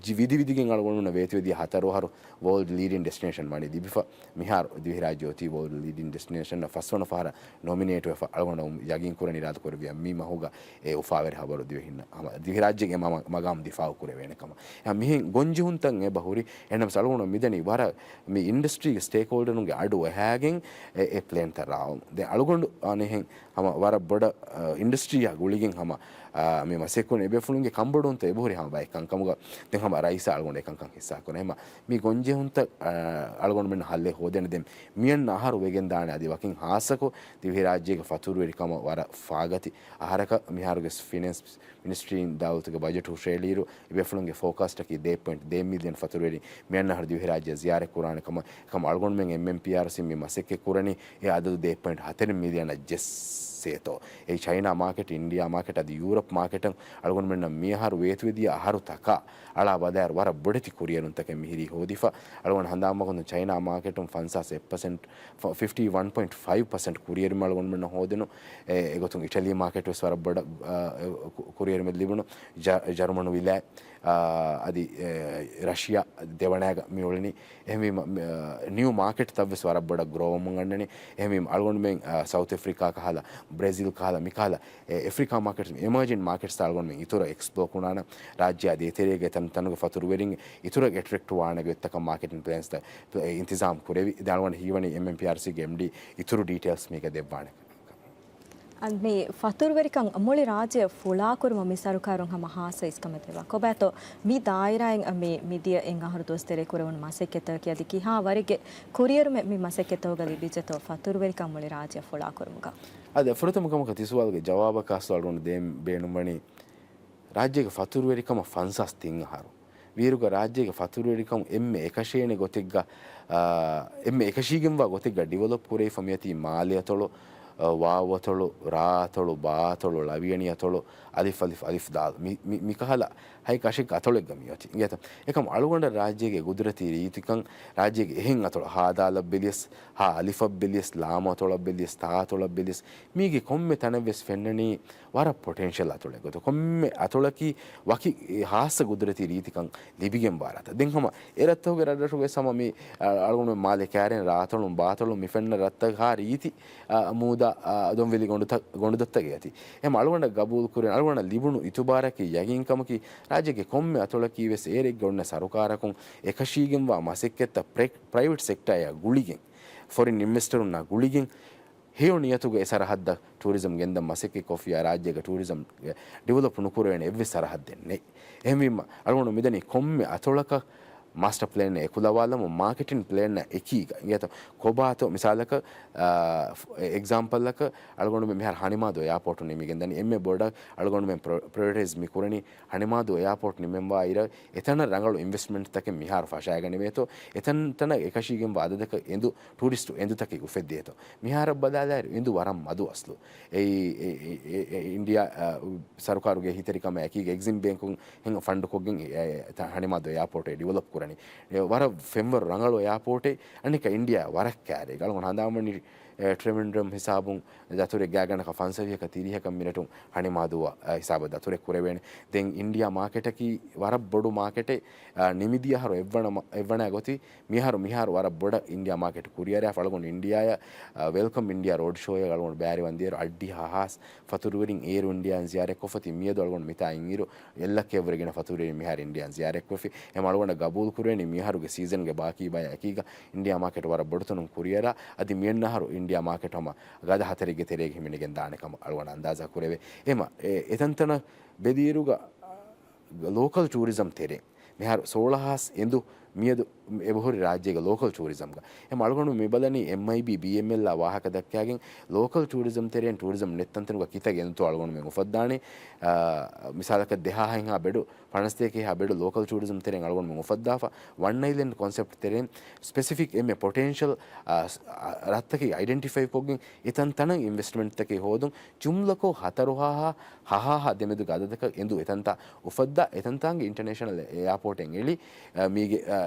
ޖި-، ވިދި ވިދިގެން އަޅުގަނޑުމެންނަށް ވޭތުވެދިޔަ ހަތަރު އަހަރު ވޯލްޑް ލީޑިން ޑެސްޓިނޭޝަން ވަނީ ލިބިފަ. މިހާރު ދިވެހިރާއްޖެ އޮތީ ވޯލްޑް ލީޑިން ޑެސްޓިނޭޝަން ފަސްވަނަ ފަހަރަށް ނޮމިނޭޓް ވެފަ. އަޅުގަނޑު ޔަގީން ކުރަން އިރާދަކުރެއްވިޔާ މި މަހުގަ އެ އުފާވެރި ހަބަރު ދިވެހިންނަށް ހަމަ ދިވެހިރާއްޖޭގެ މަ-، މަގާމް ދިފާއު ކުރެވޭނެ ކަމަށް. އެހާ މިހެން ގޮންޖެހުންތައް އެބަ ހުރި. އެހެންނަމަސް އަޅުގަނޑު މިދަނީ ވަރަށް މި އިންޑަސްޓްރީގެ ސްޓޭކްހޯލްޑަރުންގެ އަޑު އެހާގެން އެ، އެ ޕްލޭންތައް ރާވަމުން. ދެން އަޅުގަނޑު އަނެހެން ހަމަ ވަރަށް ބޮޑަށް، އަ، އިންޑަސްޓްރީއާ ގުޅިގެން ހަމަ، އަ، މި މަސައްކަތް ކުރަން އެބޭފުޅުންގެ ކަންބޮޑުވުންތައް އެބަހުރި ހަމަ ބައެއް ކަންކަމުގަ ދެން ހަމަ ރައީސާ އަޅުގަނޑު އެކަންކަން ހިއްސާ ކުރަން. ހަމަ މި ގޮންޖެހުންތައް، އަ، އަޅުގަނޑުމެން ހައްލެއް ހޯދޭނެ. ދެން މިއަންނަ އަހަރު ވެގެން ދާނެ އަދި ވަކިން ހާއްސަކޮށް ދިވެހިރާއްޖޭގެ ފަތުރުވެރިކަމަށް ވަރަށް ފާގަތި އަހަރަކަށް. މިހާރުގެ ފިނޭންސް މިނިސްޓްރީން ދާއިރުގެ ބަޖެޓް ހުށައެޅިއިރު އެބޭފުޅުންގެ ފޯކާސްޓަކީ ދެ ޕޮއިންޓް ދެ މިލިއަން ފަތުރުވެރިން މިއަންނަ އަހަރު ދިވެހިރާއްޖެ ޒިޔާރަތް ކުރާނެ ކަމަށް. އެކަމަށް އަޅުގަނޑުމެން އެމްއެމްޕީއާރްސީ މި މަސައްކަތް ކުރަނީ އެ އަދަދު ދެ ޕޮއިންޓް ހަތަރެއް މިލިއަނަށް ޖެއްސޭތޯ. އެ ޗައިނާ މާކެޓް، އިންޑިއާ މާކެޓް އަދި ޔޫރަޕް މާކެޓަށް އަޅުގަނޑުމެންނަށް މިއަހަރު ވޭތުވެދިޔަ އަހަރުތަކާ އަޅާ ބަލާއިރު ވަރަށް ބޮޑެތި ކުރިއެރުންތަކެއް މިހިރީ ހޯދިފަ. އަޅުގަނޑު ހަނދާން ވާގޮތުން ޗައިނާ މާކެޓުން ފަންސާސް އެއް ޕަސެންޓް، ފިފްޓީ ވަން ޕޮއިންޓް ފައިވް ޕަސެންޓް ކުރިއެރުމެއް އަޅުގަނޑުމެންނަށް ހޯދުނު. އެ، އެގޮތުން އިޓަލީ މާކެޓް ވެސް ވަރަށް ބޮޑަށް، އާ، ކު-، ކުރިއެރުމެއް ލިބުނު. ޖަ-، ޖަރުމަނު ވިލާތް، އާ، އަދި، އެ، ރަޝިޔާ ދެވަނައިގަ މި އުޅެނީ. އެހެންވީމަ، މި، އާ، ނިއު މާކެޓްތައް ވެސް ވަރަށް ބޮޑަށް ގްރޯ ވަމުން އަންނަނީ. އެހެންވީމަ އަޅުގަނޑުމެން، އާ، ސައުތް އެފްރިކާ ކަހަލަ، ބްރެޒިލް ކަހަލަ، މި ކަހަލަ އެ އެފްރިކާ މާކެޓްސް، އެމާޖިން މާކެޓްސް އަޅުގަނޑުމެން އިތުރަށް އެކްސްޕްލޯ ކުރާނަ، ރާއްޖެ އަދި އެތެރޭގެ ތަން ތަނުގެ ފަތުރުވެރިން އިތުރަށް އެޓްރެކްޓް ވާނެ ގޮތްތަކަށް މާކެޓިން ޕްލޭންސްތައް އިންތިޒާމް ކުރެވި. ދެން އަޅުގަނޑު ހީވަނީ އެމްއެމްޕީއާރްސީގެ އެމްޑީ އިތުރު ޑީޓެއިލްސް މީގަ ދެއްވާނެ. އަދި މި ފަތުރުވެރިކަން މުޅި ރާއްޖެ ފުޅާކުރުމަށް މި ސަރުކާރުން ހަމަ ހާއްސަ އިސްކަމެއް ދެއްވާ. ކޮބާތޯ މި ދާއިރާއިން މި މިދިޔަ އެއް އަހަރު ދުވަސް ތެރޭ ކުރެވުނު މަސައްކަތްތަކަކީ އަދި ކިހާ ވަރެއްގެ ކުރިއެރުމެއް މި މަސައްކަތްތަކުގަ ލިބިއްޖެތޯ ފަތުރުވެރިކަން މުޅި ރާއްޖެ ފުޅާކުރުމުގަ؟ އަދި ފުރަތަމަ ކަމަކަށް ތި ސުވާލުގެ ޖަވާބަކަށް އަސްލު އަޅުގަނޑު ދޭން ބޭނުންވަނީ، ރާއްޖޭގެ ފަތުރުވެރިކަމަށް ފަންސާސް ތިން އަހަރު. ވީއިރުގަ ރާއްޖޭގެ ފަތުރުވެރިކަން އެންމެ އެކަށޭނެ ގޮތެއްގަ، އާ، އެންމެ އެކަށީގެންވާ ގޮތެއްގަ ޑިވެލޮޕް ކުރެވިފަ މިއޮތީ މާލެ އަތޮޅު، އާ، ވާވު އަތޮޅު، ރާ އަތޮޅު، ބާ އަތޮޅު، ޅަވިޔަނި އަތޮޅު، އަލިފް އަލިފް އަލިފް ދާލް. މި، މި، މިކަހަލަ ހަތް ކަށެއްގެ އަތޮޅެއްގަ މިއޮތީ. އިނގޭތަ؟ އެކަމް އަޅުގަނޑަށް ރާއްޖޭގެ ގުދުރަތީ ރީތިކަން، ރާއްޖޭގެ އެހެން އަތޮޅު، ހާދާލަށް ބެލިޔަސް، ހާ އަލިފަށް ބެލިޔަސް، ލާމު އަތޮޅަށް ބެލިޔަސް، ތާ އަތޮޅަށް ބެލިޔަސް، މީގެ ކޮންމެ ތަނެއް ވެސް ފެންނަނީ ވަރަށް ޕޮޓެންޝަލް އަތޮޅެއް ގޮތަށް. ކޮންމެ އަތޮޅަކީ ވަކި ހާއްސަ ގުދުރަތީ ރީތިކަން ލިބިގެންވާ ރަށްތައް. ދެން ހަމަ އެ ރަށްތަކުގެ ރަށްރަށުގެ ހަމަ މި، އަ، އަޅުގަނޑު މާލެ ކައިރިން ރާ އަތޮޅުން ބާ އަތޮޅުން މި ފެންނަ ރަށްތައް ހާ ރީތި، އަ، މޫދާ، އަ، ދޮންވެލި ގޮނޑުތައް، ގޮނޑުދޮށްތަކެއް އަތި. އެހެން އަޅުގަނޑަށް ގަބޫލު ކުރެވެން، އަޅުގަނޑަށް ލިބުނު އިތުބާރަކީ ޔަގީންކަމަކީ، ރާއްޖޭގެ ކޮންމެ އަތޮޅަކީ ވެސް އޭރެއްގަ އޮންނަ ސަރުކާރަކުން އެކަށީގެންވާ މަސައްކަތްތައް ޕްރެ-، ޕްރައިވެޓް ސެކްޓާއާ ގުޅިގެން، ފޮރިން އިންވެސްޓަރުންނާ ގުޅިގެން، ހެޔޮ ނިޔަތުގެ އެ ސަރަހައްދަށް ޓޫރިޒަމް ގެންދަން މަސައްކަތް ކޮށްފިއްޔާ، ރާއްޖޭގަ ޓޫރިޒަމް ޑިވެލޮޕް ނުކުރެވޭނެ އެއްވެސް ސަރަހައްދެއް ނެތް. އެހެންވީމަ، އަޅުގަނޑު މިދަނީ ކޮންމެ އަތޮޅަކަށް މާސްޓަ ޕްލޭން އެކުލަވާލަމުން މާކެޓިން ޕްލޭން އެކީގަ. އިނގޭތޯ ކޮބާތޯ މިސާލަކަށް، އާ، އެ-، އެގްޒާމްޕަލްއަކަށް އަޅުގަނޑު މިހާރު ހަނިމާދޫ އެއާޕޯޓު ނިމިގެން ދަނީ. އެންމެ ބޮޑަށް އަޅުގަނޑުމެން ޕްރޮ-، ޕްރައިއޮރިޓައިޒް މި ކުރަނީ ހަނިމާދޫ އެއާޕޯޓް ނިމެންވާ އިރަށް އެތަނަށް ރަނގަޅު އިންވެސްޓްމަންޓްތަކެއް މިހާރު ފަށާގަނެވޭތޯ، އެތަންތަނަށް އެކަށީގެންވާ އަދަދަކަށް އެނދު ޓޫރިސްޓު އެނދުތަކެއް އުފެއްދޭތޯ. މިހާރަށް ބަލާލާއިރު އެނދު ވަރަށް މަދު އަސްލު. އެއީ، އެ، އެ، އެ، އެ، އިންޑިއާ، އަ، ސަރުކާރުގެ އެހީތެރިކަމާ އެކީގަ އެގްޒިމް ބޭންކުން ހެން ފަންޑު ކޮށްގެން އެ، އެ، ތަ-، ހަނިމާދޫ އެއާޕޯޓެއް ޑިވެލޮޕް ކުރަނީ. އެ، ވަރަށް ފެންވަރު ރަނގަޅު އެއާޕޯޓެއް، އަނެއްކާ އިންޑިއާ ވަރަށް ކައިރި. އަޅުގަނޑު ހަނދާންވަނީ، އެ، ޓްރިމެންޑްރަމް ހިސާބުން ދަތުރެއް ގާތްގަނޑަކަށް ފަންސަވީހަކަށް ތިރީހަކަށް މިރަށުން ހަނިމާދޫއަށް، އަ، ހިސާބަށް ދަތުރެއް ކުރެވޭނެ. ދެން އިންޑިއާ މާކެޓަކީ ވަރަށް ބޮޑު މާކެޓެއް، އަ، ނިމިދިޔަ އަހަރު އެއްވަނަ މަ-، އެއްވަނަ ގޮތީ މިއަހަރު މިހާރު ވަރަށް ބޮޑަށް އިންޑިއާ މާކެޓް ކުރިއަރާފަ އަޅުގަނޑު އިންޑިއާއަށް، އަ، ވެލްކަމް އިންޑިއާ ރޯޑް ޝޯއަށް އަޅުގަނޑު ބައިވެރިވަންދިޔައިރު އަށްޑިހަ ހާސް ފަތުރުވެރިން އޭރު އިންޑިއާއިން ޒިޔާރަތްކޮށްފަ ތި މިއަދު އަޅުގަނޑު މިތާ އިންއިރު އެއް ލައްކައަށްވުރެ ގިނަ ފަތުރުވެރިން މިހާރު އިންޑިއާއިން ޒިޔާރަތްކޮށްފި. އެހެން އަޅުގަނޑަށް ގަބޫލު ކުރެވެނީ މިއަހަރުގެ ސީޒަންގެ ބާކީ ބަޔަށް އެކީގަ އިންޑިއާ މާކެޓް ވަރަށް ބޮޑުތަނުން ކުރިއަރާ އަދި މިއަންނަ އަހަރު އިންޑިއާ މާކެޓް ހަމަ ގަދަ ހަތަރެއްގެ ތެރޭގަ ހިމެނިގެން ދާނެ ކަމަށް އަޅުގަނޑު އަންދާޒާ ކުރެވޭ. އެހެން އެ-، އެތަންތަނަށް ބެލިއިރުގަ ލޯކަލް ޓޫރިޒަމް ތެރޭ މިހާރު ސޯޅަ ހާސް އެނދު މިއަދު އެބަހުރި ރާއްޖޭގެ ލޯކަލް ޓޫރިޒަމްގަ. އެހެން އަޅުގަނޑު މި ބަލަނީ އެމްއައިބީ، ބީއެމްއެލްއާ ވާހަކަ ދައްކާގެން ލޯކަލް ޓޫރިޒަމް ތެރެއިން ޓޫރިޒަމް ނެތް ތަންތަނުގަ ކިތައް ގެންދަންތޯ އަޅުގަނޑުމެން އުފައްދާނެ. އާ، މިސާލަކަށް ދެހާހެއްހާ ބެޑު، ފަނަސްތޭކައެއްހާ ބެޑު ލޯކަލް ޓޫރިޒަމް ތެރެއިން އަޅުގަނޑުމެން އުފައްދާފަ. ވަން އައިލެންޑް ކޮންސެޕްޓް ތެރެއިން ސްޕެސިފިކް އެންމެ ޕޮޓެންޝަލް، އާ، ސް-، އާ، ރަށްތަކެއް އައިޑެންޓިފައި ކޮށްގެން އެތަން ތަނަށް އިންވެސްޓްމަންޓްތަކެއް ހޯދުން. ޖުމްލަކޮށް ހަތަރު ހާހާ ހަ ހާހާ ދެމެދުގެ އަދަދަކަށް އެނދު އެތަންތާ އުފައްދާ، އެތަންތާނގެ އިންޓަރނޭޝަނަލް އެއާޕޯޓެއް އެޅި، އަ، މީގެ، އަ،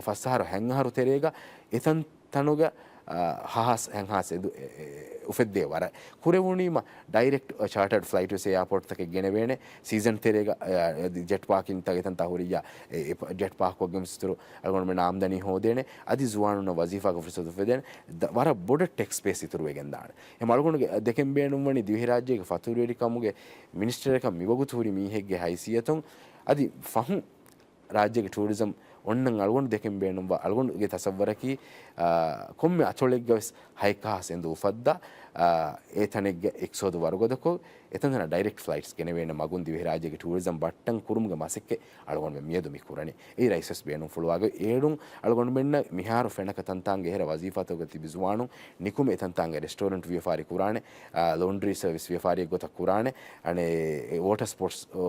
ފަސް އަހަރު ހަތް އަހަރު ތެރޭގަ އެތަން ތަނުގަ، އަ، ހަހާސް ހަތް ހާސް އެދު، އެ، އެ، އުފެއްދޭ ވަރަށް. ކުރެވުނީމަ ޑައިރެކްޓް، އަ، ޗާޓަރޑް ފްލައިޓް ވެސް އެއާޕޯޓްތަކެއް ގެނެވޭނެ. ސީޒަން ތެރޭގަ، އަ، ޖެޓް ޕާކިންތައް އެތަންތާ ހުރިއްޔާ، އެ، އެ، ޖެޓް ޕާކް ކޮށްގެން ވެސް އިތުރު އަޅުގަނޑުމެން އާމްދަނީ ހޯދޭނެ. އަދި ޒުވާނުންނަށް ވަޒީފާގެ ފުރުސަތު އުފެދޭނެ. ދަ-، ވަރަށް ބޮޑަށް ޓެކް ސްޕޭސް އިތުރުވެގެންދާނެ. އެހެން އަޅުގަނޑުގެ ދެކެން ބޭނުންވަނީ ދިވެހިރާއްޖޭގެ ފަތުރުވެރިކަމުގެ މިނިސްޓަރަކަށް މިވަގުތު ހުރި މީހެއްގެ ހައިސިއްޔަތުން އަދި ފަހުން ރާއްޖޭގެ ޓޫރިޒަމް އޮންނަން އަޅުގަނޑު ދެކެން ބޭނުންވާ އަޅުގަނޑުގެ ތަސައްވަރަކީ، އާ، ކޮންމެ އަތޮޅެއްގަ ވެސް ހަތް ހާސް އެނދު އުފައްދާ، އާ، އެ ތަނެއްގެ އިޤްތިޞާދު ވަރުގަދަކޮށް، އެތަންތަނަށް ޑައިރެކްޓް ފްލައިޓްސް ގެނެވޭނެ މަގުން ދިވެހިރާއްޖޭގެ ޓޫރިޒަމް ބައްޓަން ކުރުމުގެ މަސައްކަތް އަޅުގަނޑުމެން މިއަދު މި ކުރަނީ. އެއީ ރައީސް ވެސް ބޭނުންފުޅުވާގޮތް. އޭރުން އަޅުގަނޑުމެންނަށް މިހާރު ފެނަކަ ތަންތާނގެ އެހެރަ ވަޒީފާތަކުގަ ތިބި ޒުވާނުން ނިކުމެ އެތަންތާނގެ ރެސްޓޯރެންޓް ވިޔަފާރި ކުރާނެ، އާ، ލޯންޑްރީ ސަރވިސް ވިޔަފާރިއެއް ގޮތަށް ކުރާނެ، އަނެއް ވޯޓަ ސްޕޯޓްސް، އޯ،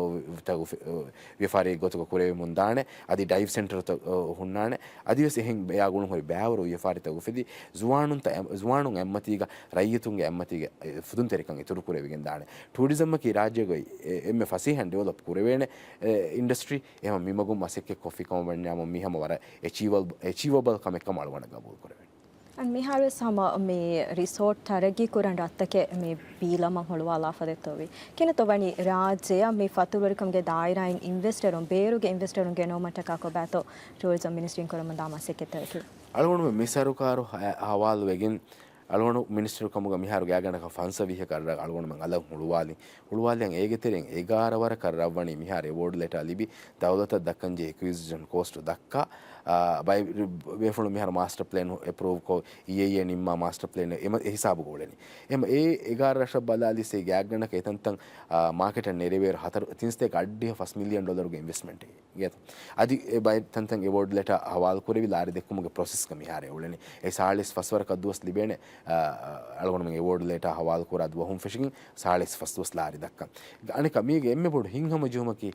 ތައް އުފެ-، އޯ، ވިޔަފާރިއެއް ގޮތުގަ ކުރެވެމުން ދާނެ، އަދި ޑައިވް ސެންޓަރުތައް، އޯ، ހުންނާނެ، އަދިވެސް އެހެން އެއާ ގުޅުން ހުރި ބައިވަރު ވިޔަފާރިތައް އުފެދި، ޒުވާނުންތައް އެ-، ޒުވާނުން އެއްމަތީގަ ރައްޔިތުންގެ އެއްމަތީގެ އެ ފުދުންތެރިކަން އިތުރު ކުރެވިގެން ދާނެ. ޓޫރިޒަމްއަކީ ރާއްޖޭގައި އެ-، އެންމެ ފަސޭހައިން ޑިވެލޮޕް ކުރެވޭނެ، އެ، އިންޑަސްޓްރީ. އެހެން މިމަގުން މަސައްކަތް ކޮށްފި ކަމަށް ވަންޏާމު މީ ހަމަ ވަރަށް އެޗީވަ-، އެޗީވަބަލް ކަމެއް ކަމަށް އަޅުގަނޑަށް ގަބޫލު ކުރެވޭނެ. އަން މިހާރުވެސް ހަމަ މި ރިސޯޓް ތަރައްގީ ކުރަން ރަށްތަކެއް މި ބީލަމަށް ހުޅުވާލާފަ ދެއްތޯވީ. ކިހިނެއްތޯ ވަނީ ރާއްޖެއަށް މި ފަތުރުވެރިކަމުގެ ދާއިރާއިން އިންވެސްޓަރުން، ބޭރުގެ އިންވެސްޓަރުން ގެނައުމަށްޓަކާ ކޮބާތޯ ޓޫރިޒަމް މިނިސްޓްރީން ކުރަމުންދާ މަސައްކަތްތަކަކީ؟ އަޅުގަނޑުމެން މި ސަރުކާރު ހަ-، ހަވާލުވެގެން އަޅުގަނޑު މިނިސްޓަރު ކަމުގަ މިހާރު ގާތްގަނޑަކަށް ފަންސަވީހަކަށް ރަށް އަޅުގަނޑުމެން އަލަށް ހުޅުވާލި. ހުޅުވާލިއަން އޭގެ ތެރެއިން އެގާރަ ވަރަކަށް ރަށްވަނީ މިހާރު އެވޯޑް ލެޓާ ލިބި، ދައުލަތަށް ދައްކަންޖެހޭ އެކުއިޒިޝަން ކޯސްޓު ދައްކާ، އާ، ބައި-، ބޭފުޅުން މިހާރު މާސްޓަ ޕްލޭން އެޕްރޫވްކޮށް، އީއޭއޭ ނިންމާ މާސްޓަ ޕްލޭން އެ ހިސާބުގަ އުޅެނީ. އެމަ އެ އެގާރަ ރަށަށް ބަލާލިސް ގާތްގަނޑަކަށް އެތަންތަން، އާ، މާކެޓަށް ނެރެވޭއިރު ހަތަރު، ތިން ސަތޭކަ އަށްޑިހަ ފަސް މިލިއަން ޑޮލަރުގެ އިންވެސްޓްމަންޓެއް. އިނގޭތޯ. އަދި އެ ބައެއް ތަންތަން އެވޯޑް ލެޓާ ހަވާލު ކުރެވި ލާރި ދެއްކުމުގެ ޕްރޮސެސްގަ މިހާރު އެ އުޅެނީ. އެ ސާޅީސް ފަސް ވަރަކަށް ދުވަސް ލިބޭނެ، އަ، އަ، އަޅުގަނޑުމެން އެވޯޑް ލެޓާ ހަވާލު ކުރާ ދުވަހުން ފެށިގެން ސާޅީސް ފަސް ދުވަސް ލާރި ދައްކަން. އަނެއްކާ މީގެ އެންމެ ބޮޑު ހިތްހަމަޖެހުމަކީ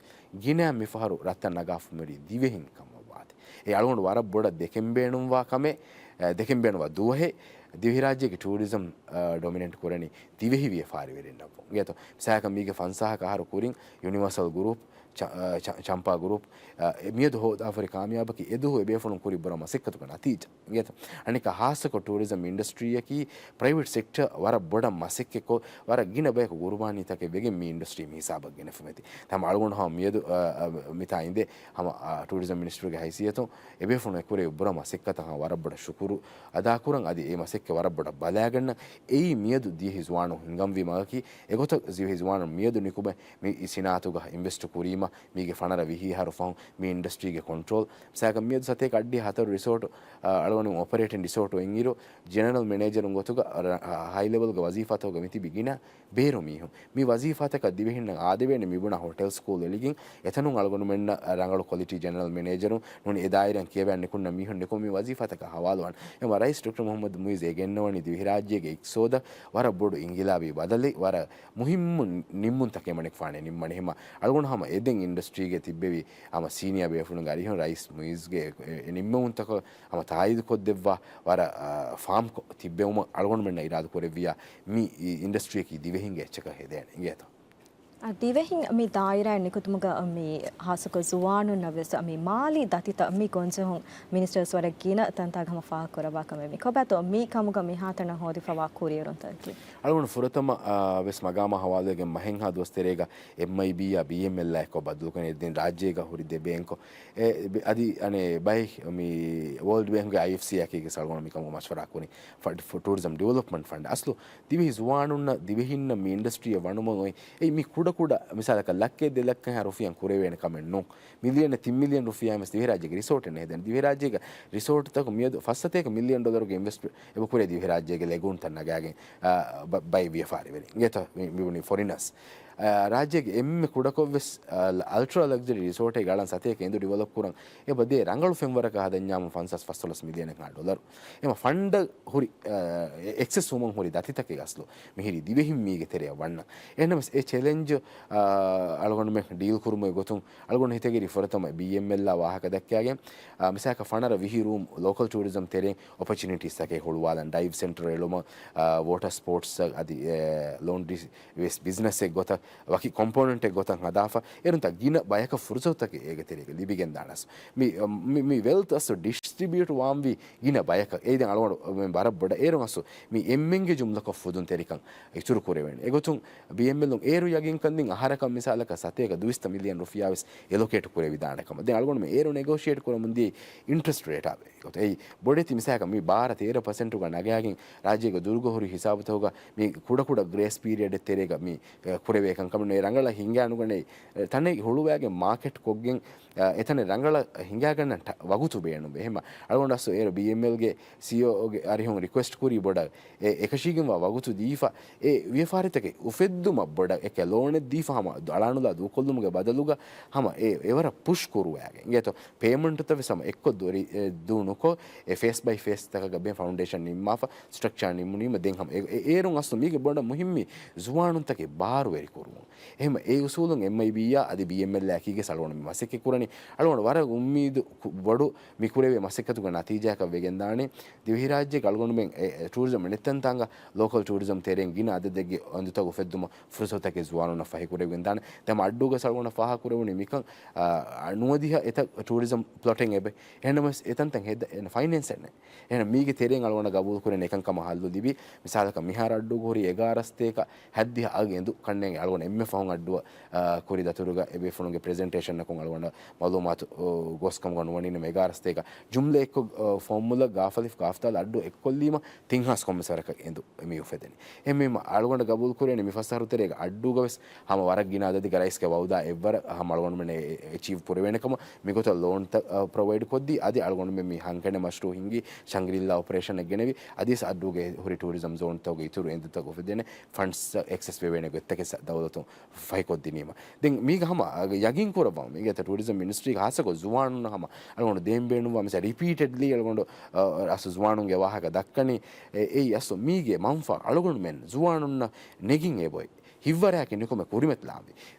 ގިނަ މިފަހަރު ރަށްތައް ނަގާފަ މިރީ ދިވެހިން ކަމަށް ވާތީ. އެ އަޅުގަނޑު ވަރަށް ބޮޑަށް ދެކެން ބޭނުންވާ ކަމެއް، އަ، ދެކެން ބޭނުންވާ ދުވަހެއް ދިވެހިރާއްޖޭގެ ޓޫރިޒަމް، އަ، ޑޮމިނޭޓް ކުރަނީ ދިވެހި ވިޔަފާރިވެރިންނަށް. އިނގޭތޯ. މިސާލަކަށް މީގެ ފަންސާހަކަށް އަހަރު ކުރިން ޔުނިވާސަލް ގުރޫޕް، ޗަ-، އަ، ޗަ-، ޗަމްޕާ ގުރޫޕް، އަ، އެ މިއަދު ހޯދާފަ ހުރި ކާމިޔާބަކީ އެދުވަހު އެބޭފުޅުން ކުރި ބުރަ މަސައްކަތުގެ ނަތީޖާ. އިނގޭތޯ. އަނެއްކާ ހާއްސަކޮށް ޓޫރިޒަމް އިންޑަސްޓްރީއަކީ ޕްރައިވެޓް ސެކްޓަރ ވަރަށް ބޮޑަށް މަސައްކަތްކޮށް، ވަރަށް ގިނަ ބަޔަކު ގުރުބާނީތަކެއް ވެގެން މި އިންޑަސްޓްރީ މި ހިސާބަށް ގެނެފަ މިއޮތީ. ހަމަ އަޅުގަނޑު ހަމަ މިއަދު، އަ، އަ، މިތާ އިނދެ ހަމަ، އަ، ޓޫރިޒަމް މިނިސްޓަރުގެ ހައިސިއްޔަތުން އެބޭފުޅުން އެކުރެވި ބުރަ މަސައްކަތަށް ހަމަ ވަރަށް ބޮޑަށް ޝުކުރު އަދާކުރަން. އަދި އެ މަސައްކަތް ވަރަށް ބޮޑަށް ބަލާގަންނަ. އެއީ މިއަދު ދިވެހި ޒުވާނުން ހިނގަންވީ މަގަކީ. އެގޮތަށް ދިވެހި ޒުވާނުން މިއަދު ނިކުމެ މި ސިނާއަތުގަ އިންވެސްޓް ކުރީމަ، މީގެ ފަނަރަ ވިހި އަހަރު ފަހުން މި އިންޑަސްޓްރީގެ ކޮންޓްރޯލް. މިސާލަކަށް މިއަދު ސަތޭކަ އަށްޑިހަ ހަތަރު ރިސޯޓު، އަ، އަޅުގަނޑު އޮޕަރޭޓިން ރިސޯޓު އޮތްއިރު، ޖެނެރަލް މެނޭޖަރުން ގޮތުގަ ރަ-، އަ، ހައި ލެވެލްގެ ވަޒީފާތަކުގަ މިތިބި ގިނަ ބޭރު މީހުން. މި ވަޒީފާތަކަށް ދިވެހިންނަށް އާދެވޭނެ މިބުނާ ހޮޓެލް ސްކޫލް އެޅިގެން، އެތަނުން އަޅުގަނޑުމެންނަށް ރަނގަޅު ކޮލިޓީ ޖެނެރަލް މެނޭޖަރުން ނޫނީ އެ ދާއިރާއިން ކިޔަވާ ނިކުންނަ މީހުން ނިކުމެ މި ވަޒީފާތަކަށް ހަވާލުވާން. އެމަ ރައީސް ޑޮކްޓަރ މުހައްމަދު މުއިޒް އެ ގެންނަވަނީ ދިވެހިރާއްޖޭގެ އިޤްތިޞާދަށް ވަރަށް ބޮޑު އިންގިލާބީ ބަދަލެއް، ވަރަށް މުހިއްމު ނިންމުންތަކެއް އެމަނިކުފާނެ ނިންމަނީ. ހަމަ އަޅުގަނޑު ހަމަ އެދެން އިންޑަސްޓްރީގެ ތިއްބެވި ހަމަ ސީނިއާ ބޭފުޅުންގެ އަރިހުން ރައީސް މުއިޒްގެ އެ، އެ ނިންމުންތަކަށް ހަމަ ތާއީދު ކޮށްދެއްވާ ވަރަށް، އާ، ފާމްކޮށް ތިއްބެވުމަށް އަޅުގަނޑުމެންނަށް އިރާދަ ކުރެއްވިޔާ މި އި-، އިންޑަސްޓްރީއަކީ ދިވެހިންގެ އެއްޗަކަށް ހެދޭނެ އިނގޭތޯ. އަ، ދިވެހިން މި ދާއިރާއިން ނިކުތުމުގަ މި ހާއްސަކޮށް ޒުވާނުންނަށް ވެސް މި މާލީ ދަތިތައް މި ގޮންޖެހުން މިނިސްޓަރސް ވަރަށް ގިނަ ތަންތާގަ ހަމަ ފާހަގަ ކުރައްވާ ކަމެއް މި. ކޮބާތޯ މި ކަމުގަ މިހާތަނަށް ހޯދިފަވާ ކުރިއެރުންތަކަކީ؟ އަޅުގަނޑު ފުރަތަމަ، އާ، ވެސް މަގާމާ ހަވާލުވެގެން މަހެއްހާ ދުވަސް ތެރޭގަ އެމްއައިބީއާ ބީއެމްއެލްއާ އެއްކޮށް ބައްދަލުކުރަނީ ދެން ރާއްޖޭގަ ހުރި ދެ ބޭންކު. އެ، އަދި އަނެއް ބައެއް މި ވޯލްޑް ބޭންކުގެ އައިއެފްސީއާއެކީ ވެސް އަޅުގަނޑު މިކަމުގަ މަޝްވަރާ ކުރިން ފަ-، ފު-، ޓޫރިޒަމް ޑިވެލޮޕްމަންޓް ފަންޑް. އަސްލު ދިވެހި ޒުވާނުންނަށް ދިވެހިންނަށް މި އިންޑަސްޓްރީއަށް ވަނުމަށް އޮތް އެއީ މި ކުޑަކުޑަ މިސާލަކަށް ލައްކައެއް ދެ ލައްކަ ހާ ރުފިޔާ ކުރެވޭނެ ކަމެއް ނޫން. މިލިއަނެއް ތިން މިލިއަން ރުފިޔާ ވެސް ދިވެހިރާއްޖޭގެ ރިސޯޓެއް ނެހެދޭނެ. ދިވެހިރާއްޖޭގެ ރިސޯޓްތަކު މިއަދު ފަސް ސަތޭކަ މިލިއަން ޑޮލަރުގެ އިންވެސްޓް އެބަ ކުރޭ ދިވެހިރާއްޖޭގެ ލެގޫންތައް ނަގާގެން، އާ، ބަ-، ބައެއް ވިޔަފާރިވެރިން. އިނގޭތޯ މި-، މިބުނީ ފޮރިނަސް. ރާއްޖޭގެ އެންމެ ކުޑަކޮށްވެސް، އަލްޓްރާ ލަގްޒަރީ ރިސޯޓެއްގެ އަޅަން ސަތޭކަ އިނދު ޑިވެލޮޕް ކުރަން އެބަ ދޭ ރަނގަޅު ފެންވަރަކަށް ހަދަންޏާމު ފަންސާސް ފަސްދޮޅަސް މިލިއަނެއްހާ ޑޮލަރު. އެމަ ފަންޑަށް ހުރި، އެ، އެކްސެސް ވުމަށް ހުރި ދަތިތަކެއް އަސްލު މިހިރީ ދިވެހިން މީގެ ތެރެއަށް ވަންނަ. އެހެންނަމަސް އެ ޗެލެންޖު، އަޅުގަނޑުމެން ޑީލް ކުރުމުގެ ގޮތުން އަޅުގަނޑު ހިތަށް އެރި ފުރަތަމަ ބީއެމްއެލްއާ ވާހަކަ ދައްކާގެން، އާ، މިސާލަކަށް ފަނަރަ ވިހި ރޫމް ލޯކަލް ޓޫރިޒަމް ތެރެއިން އޮޕޮޗުނިޓީސްތަކެއް ހުޅުވާލަން، ޑައިވް ސެންޓަރު އެޅުމަށް، އާ، ވޯޓަ ސްޕޯޓްސް އަދި، އެ، ލޯންޑްރީ ވެސް ބިޒްނަސްއެއް ގޮތަށް ވަކި ކޮމްޕޯނެންޓެއް ގޮތަށް ހަދާފަ، އޭރުންތައް ގިނަ ބަޔަކަށް ފުރުސަތުތަކެއް އޭގެ ތެރޭގަ ލިބިގެންދާނަސް. މި، މި، މި ވެލްތް އަސް ޑިސްޓްރިބިއުޓް ވާންވީ ގިނަ ބަޔަކަށް. އެއީ ދެން އަޅުގަނޑު މި ވަރަށް ބޮޑަށް އޭރުން އަސް މި އެންމެންގެ ޖުމްލަކޮށް ފުދުންތެރިކަން އިތުރު ކުރެވޭނެ. އެގޮތުން ބީއެމްއެލުން އޭރު ޔަގީންކަން ދިން އަހަރަކަށް މިސާލަކަށް ސަތޭކަ ދުއިސައްތަ މިލިއަން ރުފިޔާ ވެސް އެލޮކޭޓް ކުރެވިދާނެ ކަމަށް. ދެން އަޅުގަނޑު މި އޭރު ނެގޯޝިއޭޓް ކުރަމުން ދިޔައީ އިންޓްރެސްޓް ރޭޓާ. އެއީ ބޮޑެތި މިސާލަކަށް މި ބާރަ ތޭރަ ޕަސެންޓުގަ ނަގާގެން ރާއްޖޭގެ ދުރުގަ ހުރި ހިސާބުތަކުގަ މި ކުޑަކުޑަ ގްރޭސް ޕީރިއަޑެއް ތެރޭގަ މި، އެ، ކުރެވޭ ކަންކަމުން ރަނގަޅަށް ހިނގާ ނުގަނެ، އެ، ތަނެއް ހުޅުވާގެން މާކެޓް ކޮށްގެން، އެ، އެތަނެއް ރަނގަޅަށް ހިނގާގަންނަން ޓަ-، ވަގުތު ބޭނުންވޭ. އެހެންމަ އަޅުގަނޑު އަސް އޭރު ބީއެމްއެލްގެ ސީއީއޯގެ އަރިހުން ރިކުއެސްޓް ކުރީ ބޮޑަށް އެ އެކަށީގެންވާ ވަގުތު ދީފަ، އެ ވިޔަފާރިތަކެއް އުފެއްދުމަށް ބޮޑަށް އެކެ ލޯނެއް ދީފަ ހަމަ އަޅާނުލާ ދޫކޮށްލުމުގެ ބަދަލުގަ ހަމަ އެ އެވަރަށް ޕުޝް ކުރުވާގެން. އިނގޭތޯ ޕޭމަންޓުތައް ވެސް ހަމަ އެއްކޮށް ދުވަހު ދޫ ނުކޮށް، އެ ފޭސް ބައި ފޭސް ތަކަކަށް ބެހެން ފައުންޑޭޝަން ނިންމާފަ، ސްޓްރަކްޗާ ނިމުނީމަ ދެން ހަމަ އެ، އެ، އޭރުން އަސްލު މީގެ ބޮޑަށް މުހިއްމީ ޒުވާނުންތަކެއް ބާރުވެރި ކުރުމުން. އެހެންމަ އެ އުސޫލުން އެމްއައިބީއާ އަދި ބީއެމްއެލްއާ އެކީގަސް އަޅުގަނޑު މި މަސައްކަތް ކުރަނީ. އަޅުގަނޑު ވަރަށް އުއްމީދު ކު-، ބޮޑު މި ކުރެވޭ މަސައްކަތުގެ ނަތީޖާއަކަށް ވެގެންދާނެ. ދިވެހިރާއްޖޭގެ އަޅުގަނޑުމެން އެ، އެ ޓޫރިޒަމް ނެތްތަންތާނގަ ލޯކަލް ޓޫރިޒަމް ތެރެއިން ގިނަ އަދަދެއްގެ އެނދުތައް އުފެއްދުމަށް ފުރުސަތުތަކެއް ޒުވާނުންނަށް ފަހިކުރެވިގެންދާނެ. ދެން އައްޑޫގަސް އަޅުގަނޑަށް ފާހަގަކުރެވުނީ މިކަން، އާ، ނުވަދިހަ އެތައް ޓޫރިޒަމް ޕްލޮޓެއް އެބަ. އެހެންނަމަވެސް އެތަންތަން ހެދަ އެން ފައިނޭންސެއް ނެތް. އެހެން މީގެ ތެރެއިން އަޅުގަނޑަށް ގަބޫލުކުރެން އެކަންކަމަށް ހައްލު ލިބި. މިސާލަކަށް މިހާރު އައްޑޫގަ ހުރީ އެގާރަ ސަތޭކަ ހައްދިހަ އަށް އެނދު ކަންނޭނގެ އަޅުގަނޑު އެންމެ ފަހުން އައްޑޫއަށް، އާ، ކުރި ދަތުރުގަ އެ ބޭފުޅުންގެ ޕްރެޒެންޓޭޝަންއަކުން އަޅުގަނޑަށް މައުލޫމާތު، އޯ، ގޯސްކަމުގަ ނުވަނީނަމަ އެގާރަ ސަތޭކަ ޖުމްލަ އެއްކޮށް، އާ، ފޯމުލަ ގާފަލިފް ގާފްތާލަ އައްޑޫ އެއްކޮށްލީމަ ތިން ހާސް ކޮންމެސް ވަރަކަށް އެނދު މި އުފެދެނީ. އެހެންވީމަ އަޅުގަނޑަށް ގަބޫލު ކުރޭނެ މި ފަސް އަހަރު ތެރޭގަ އައްޑޫގަ ވެސް ހަމަ ވަރަށް ގިނަ އަދަދެއްގަ ރައީސްގެ ވައުދާ އެއްވަރަށް ހަމަ އަޅުގަނޑުމެން އެ، އެ، އެޗީވް ކުރެވޭނެ ކަމަށް މިގޮތަށް ލޯންތައް، އަ، ޕްރޮވައިޑް ކޮށްދީ އަދި އަޅުގަނޑުމެން މި ހަންގަނޑެއް މަޝްރޫއު ހިންގި ޝަންގްރިއްލާ އޮޕަރޭޝަންއެއް ގެނެވި އަދިވެސް އައްޑޫގަ ހުރި ޓޫރިޒަމް ޒޯންތަކުގެ އިތުރު އެނދުތައް އުފެދޭނެ ފަންޑްސް އެކްސެސް ވެވޭނެ ގޮތްތަކެއް ސަ-، ދައުލަތުން ފަހިކޮށްދިނީމަ. ދެން މީގަ ހަމަ ޔަގީން ކުރައްވަމުން މީގެ ތަ ޓޫރިޒަމް މިނިސްޓްރީގެ ހާއްސަކޮށް ޒުވާނުންނަށް ހަމަ އަޅުގަނޑު ދޭން ބޭނުންވާ މިސާ ރިޕީޓެޑްލީ އަޅުގަނޑު، އަ، އަސް ޒުވާނުންގެ ވާހަކަ ދައްކަނީ. އެ، އެއީ އަސް މީގެ މަންފާ އަޅުގަނޑުމެން ޒުވާނުންނަށް ނެގިން އެބޮތް. ހިތްވަރާއެކެއް ނިކުމެ ކުރިމަތިލާންވީ.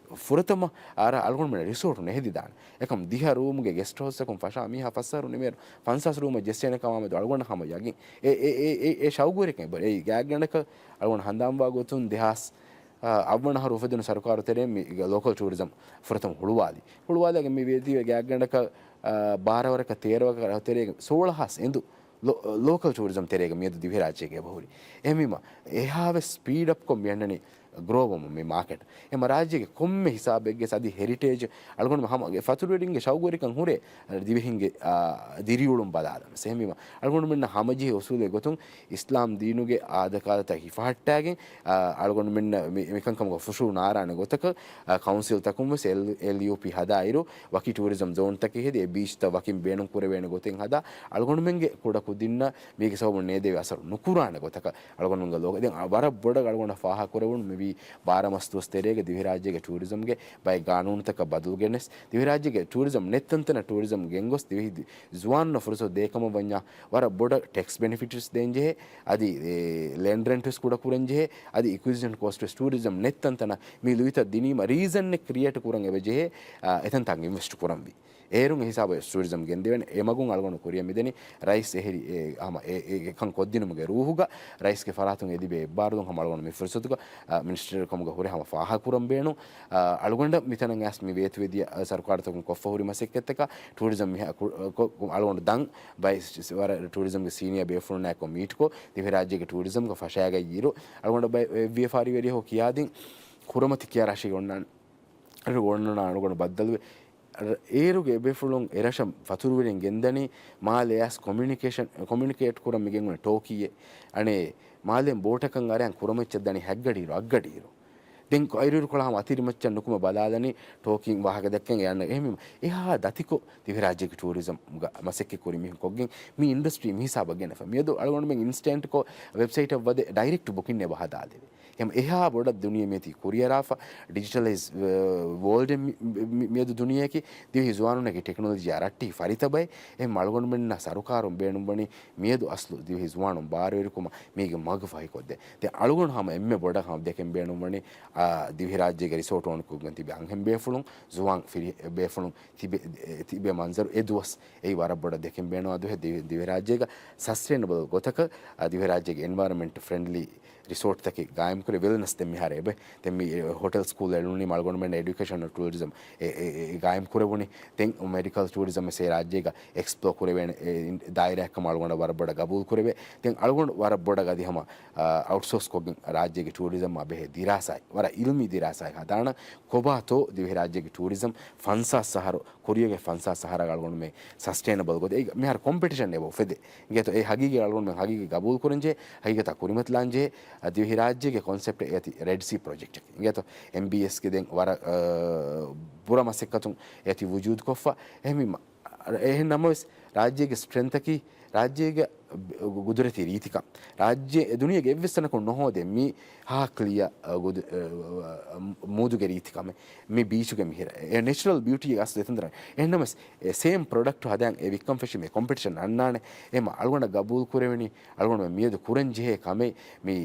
ފުރަތަމަ އަރަ އަޅުގަނޑުމެން ރިސޯޓު ނެހެދިދާނެ. އެކަމް ދިހަ ރޫމުގެ ގެސްޓް ހައުސްއަކުން ފަށާ މީހާ ފަސް އަހަރު ނިމޭރު ފަންސާސް ރޫމަށް ޖެއްސޭނެ ކަމާމެދު އަޅުގަނޑަށް ހަމަ ޔަގީން. އެ، އެ، އެ، އެ، އެ ޝައުގުވެރިކަން އެބަ އެއީ ގާތްގަނޑަކަށް އަޅުގަނޑު ހަނދާންވާ ގޮތުން ދެހާސް އަށް އަށްވަނަ އަހަރު އުފެދުނު ސަރުކާރު ތެރެއިން މި ލޯކަލް ޓޫރިޒަމް ފުރަތަމަ ހުޅުވާލި. ހުޅުވާލައިގެން މި ވޭތީވެ ގާތްގަނޑަކަށް، އާ، ބާރަ ވަރަކަށް ތޭރަ ވަރަކަށް ތެރޭގަ ސޯޅަ ހާސް އެނދު ލޯ-، ލޯކަލް ޓޫރިޒަމް ތެރޭގަ މިއަދު ދިވެހިރާއްޖޭގަ އެބަހުރި. އެހެންވީމަ، އެހާވެސް ސްޕީޑް އަޕްކޮށް މިއަންނަނީ ގްރޯވަމުން މި މާކެޓް. އެމަ ރާއްޖޭގެ ކޮންމެ ހިސާބެއްގެ އަދި ހެރިޓޭޖް އަޅުގަނޑު ހަމަ ފަތުރުވެރިންގެ ޝައުގުވެރިކަން ހުރޭ ދިވެހިންގެ، އާ، ދިރިއުޅުން ބަލާލަމެސް. އެހެންވީމަ، އަޅުގަނޑުމެންނަށް ހަމަޖެހޭ އުސޫލެއް ގޮތުން އިސްލާމް ދީނުގެ އާދަކާދަތައް ހިފަހައްޓާގެން، އާ، އަޅުގަނޑުމެންނަށް މި-، މިކަންކަމުގަ ފުށޫ ނާރާނެ ގޮތަކަށް، އާ، ކައުންސިލްތަކުން ވެސް އެލް-، އެލްޔޫޕީ ހަދާއިރު، ވަކި ޓޫރިޒަމް ޒޯންތަކެއް ހެދި، އެ ބީޗްތައް ވަކިން ބޭނުން ކުރެވޭނެ ގޮތެއް ހަދާ، އަޅުގަނޑުމެންގެ ކުޑަކުދިންނަށް މީގެ ސަބަބުން ނޭދެވޭ އަސަރު ނުކުރާނެ ގޮތަކަށް އަޅުގަނޑުމެންގެ ލޯގޯ. ދެން ވަރަށް ބޮޑަށް އަޅުގަނޑަށް ފާހަގަކުރެވުނު މިވީ ބާރަ މަސް ދުވަސް ތެރޭގަ ދިވެހިރާއްޖޭގެ ޓޫރިޒަމްގެ ބައެއް ގާނޫނުތަކަށް ބަދަލު ގެނެސް، ދިވެހިރާއްޖޭގެ ޓޫރިޒަމް ނެތް ތަންތަނަށް ޓޫރިޒަމް ގެންގޮސް ދިވެހި ދި-، ޒުވާނުންނަށް ފުރުސަތު ދޭކަމަށް ވަންޏާ ވަރަށް ބޮޑަށް ޓެކްސް ބެނިފިޓްސް ދޭންޖެހޭ، އަދި، އެ، ލެންޑް ރެންޓް ވެސް ކުޑަކުރަންޖެހޭ، އަދި އެކުއިޒިޝަން ކޮސްޓް ވެސް ޓޫރިޒަމް ނެތް ތަންތަނަށް މި ލުއިތައް ދިނީމަ ރީޒަންއެއް ކްރިއޭޓް ކުރަން އެބަޖެހޭ، އާ، އެތަންތާނގަ އިންވެސްޓް ކުރަންވީ. އޭރުން އެ ހިސާބަށް ޓޫރިޒަމް ގެންދެވޭނެ. އެމަގުން އަޅުގަނޑު ކުރިއަށް މިދެނީ ރައީސް އެހެރި، އެ، ހަމަ އެ، އެ، އެކަން ކޮށްދިނުމުގެ ރޫހުގަ ރައީސްގެ ފަރާތުން އެ ލިބޭ އެއްބާރުލުން ހަމަ އަޅުގަނޑު މި ފުރުސަތުގަ، އަ، މިނިސްޓަރ ކަމުގަ ހުރެ ހަމަ ފާހަގަކުރަން ބޭނުން. އަ، އަޅުގަނޑަށް މިތަނަށް އައިސް މި ވޭތުވެދިޔަ، އަ، ސަރުކާރުތަކުން ކޮށްފަ ހުރި މަސައްކަތްތަކަށް ޓޫރިޒަމް މިހާ ކު-، ކޮ-، އަޅުގަނޑު ދަން ބައި ވަރަށް ޓޫރިޒަމްގެ ސީނިއަރ ބޭފުޅުންނާއެކު މީޓްކޮށް، ދިވެހިރާއްޖޭގެ ޓޫރިޒަމްގަ ފަށާގަތް އިރު، އަޅުގަނޑަށް ބައެއް ވިޔަފާރިވެރިޔަކު ކިޔާދިން ކުރަމަތި ކިޔާ ރަށެއް އޮންނާނެ. އަދި އޮންނަނާ އަޅުގަނޑު ބައްދަލުވެ، އޭރުގެ އެބޭފުޅުން އެރަށަށް ފަތުރުވެރިން ގެންދަނީ މާލެ އައިސް ކޮމިއުނިކޭޝަން، ކޮމިއުނިކޭޓް ކުރަން މިގެންގުޅެން ޓޯކީއެއް. އަނެއް މާލެން ބޯޓަކަށް އަރަން ކުރަމައްޗަށް ދަނީ ހަތްގަޑިއިރު، އަށްގަޑިއިރު. ދެން އައިރުއިރުކޮޅާ ހަމަ އަތިރިމައްޗަށް ނުކުމެ ބަލާލަނީ ޓޯކީން ވާހަކަ ދައްކަން އެ އަންނަ. އެހެންވީމަ އެހާ ދަތިކޮށް ދިވެހިރާއްޖޭގެ ޓޫރިޒަމްގަ މަސައްކަތް ކުރި މީހުން ކޮށްގެން މި އިންޑަސްޓްރީ މިހިސާބަށް ގެނެފަ. މިއަދު އަޅުގަނޑުމެން އިންސްޓެންޓްކޮށް ވެބްސައިޓަށް ވަދެ ޑައިރެކްޓް ބުކިން އެބަ ހަދާލެވޭ. އެހާ ބޮޑަށް ދުނިޔެ މިއޮތީ ކުރިއަރާފަ، ޑިޖިޓަލައިޒް ވޯލްޑެއް މިއަދު ދުނިޔެއަކީ. ދިވެހި ޒުވާނުންނަކީ ޓެކްނޮލޮޖީއާ ރައްޓެހި ފަރިތަ ބައެއް. އެހެން އަޅުގަނޑުމެންނަށް ސަރުކާރުން ބޭނުންވަނީ މިއަދު އަސްލު ދިވެހި ޒުވާނުން ބާރުވެރިކުމަށް މީގެ މަގު ފަހިކޮށްދޭ. ދެން އަޅުގަނޑު ހަމަ އެންމެ ބޮޑަށް ހަމަ ދެކެން ބޭނުންވަނީ، އާ، ދިވެހިރާއްޖޭގެ ރިސޯޓް އޯންކޮށްގެން ތިބި އަންހެން ބޭފުޅުން، ޒުވާން ފިރި ބޭފުޅުން ތިބެ، ތިބޭ މަންޒަރު އެ ދުވަސް އެއީ ވަރަށް ބޮޑަށް ދެކެން ބޭނުންވާ ދުވަހެއް. ދިވެ، ދިވެހިރާއްޖޭގަ ސަސްޓެއިނަބަލް ގޮތަކަށް، އާ، ދިވެހިރާއްޖޭގެ އެންވަޔަރަންމަންޓް ފްރެންޑްލީ ރިސޯޓްތަކެއް ގާއިމްކުރެ ވެލްނަސް ދެން މިހާރު އެބަ. ދެން މި ހޮޓެލް ސްކޫލް އެޅުނީ އަޅުގަނޑުމެން އެޑިއުކޭޝަން ޓޫރިޒަމް އެ، އެ، އެ، ގާއިމް ކުރެވުނީ. ދެން މެޑިކަލް ޓޫރިޒަމް އެ ރާއްޖޭގަ އެކްސްޕްލޯ ކުރެވޭނެ، އެ، ދާއިރާއެއްކަމަށް އަޅުގަނޑަށް ވަރަށް ބޮޑަށް ގަބޫލު ކުރެވޭ. ދެން އަޅުގަނޑު ވަރަށް ބޮޑަށް އަދި ހަމަ، އަ، އައުޓްސޯސް ކޮށްގެން ރާއްޖޭގެ ޓޫރިޒަމްއާ ބެހޭ ދިރާސާއެއް، ވަރަށް އިލްމީ ދިރާސާއެއް ހަދާނަން. ކޮބާތޯ ދިވެހިރާއްޖޭގެ ޓޫރިޒަމް ފަންސާސް އަހަރު، ކުރިއަށް ފަންސާސް އަހަރަށް އަޅުގަނޑުމެން ސަސްޓެއިނަބަލް ގޮތެއް. އެ މިހާރު ކޮމްޕެޓިޝަން އެބަ އުފެދޭ. އިނގޭތޯ އެ ހަގީގީ އަޅުގަނޑުމެން ހަގީގީ ގަބޫލު ކުރަންޖެހޭ، ހަގީގަތާ ކުރިމަތިލާންޖެހޭ، އަ، ދިވެހިރާއްޖޭގެ ކޮންސެޕްޓް އެއަތި ރެޑް ސީ ޕްރޮޖެކްޓް. އިނގޭތޯ އެމްބީއެސްގެ ދެން ވަރަށް، އަ، ބުރަ މަސައްކަތުން އެއަތި ވުޖޫދުކޮށްފަ. އެހެން މި މަ-، އެހެން ނަމަވެސް ރާއްޖޭގެ ސްޓްރެންތަކީ، ރާއްޖޭގެ ގުދުރަތީ ރީތިކަން. ރާއްޖެ ދުނިޔޭގެ އެއްވެސް ތަނަކުން ނޯހޯދޭ މި ހާ ކްލިއާ، އަ، ގުދު-، އަ، މޫދުގެ ރީތިކަމެއް. މި ބީޗުގެ މިހިރަ. އެ ނެޗުރަލް ބިއުޓީ އަސްލު އެތަން ދަރަން. އެހެންނަމަސް އެ ސޭމް ޕްރޮޑަކްޓް ހަދާން އެ ވިއްކަން ފެށީމޭ ކޮމްޕެޓިޝަން އަންނާނެ. އެމަ އަޅުގަނޑަށް ގަބޫލު ކުރެވެނީ، އަޅުގަނޑު މިއަދު ކުރަން ޖެހޭ ކަމެއް މި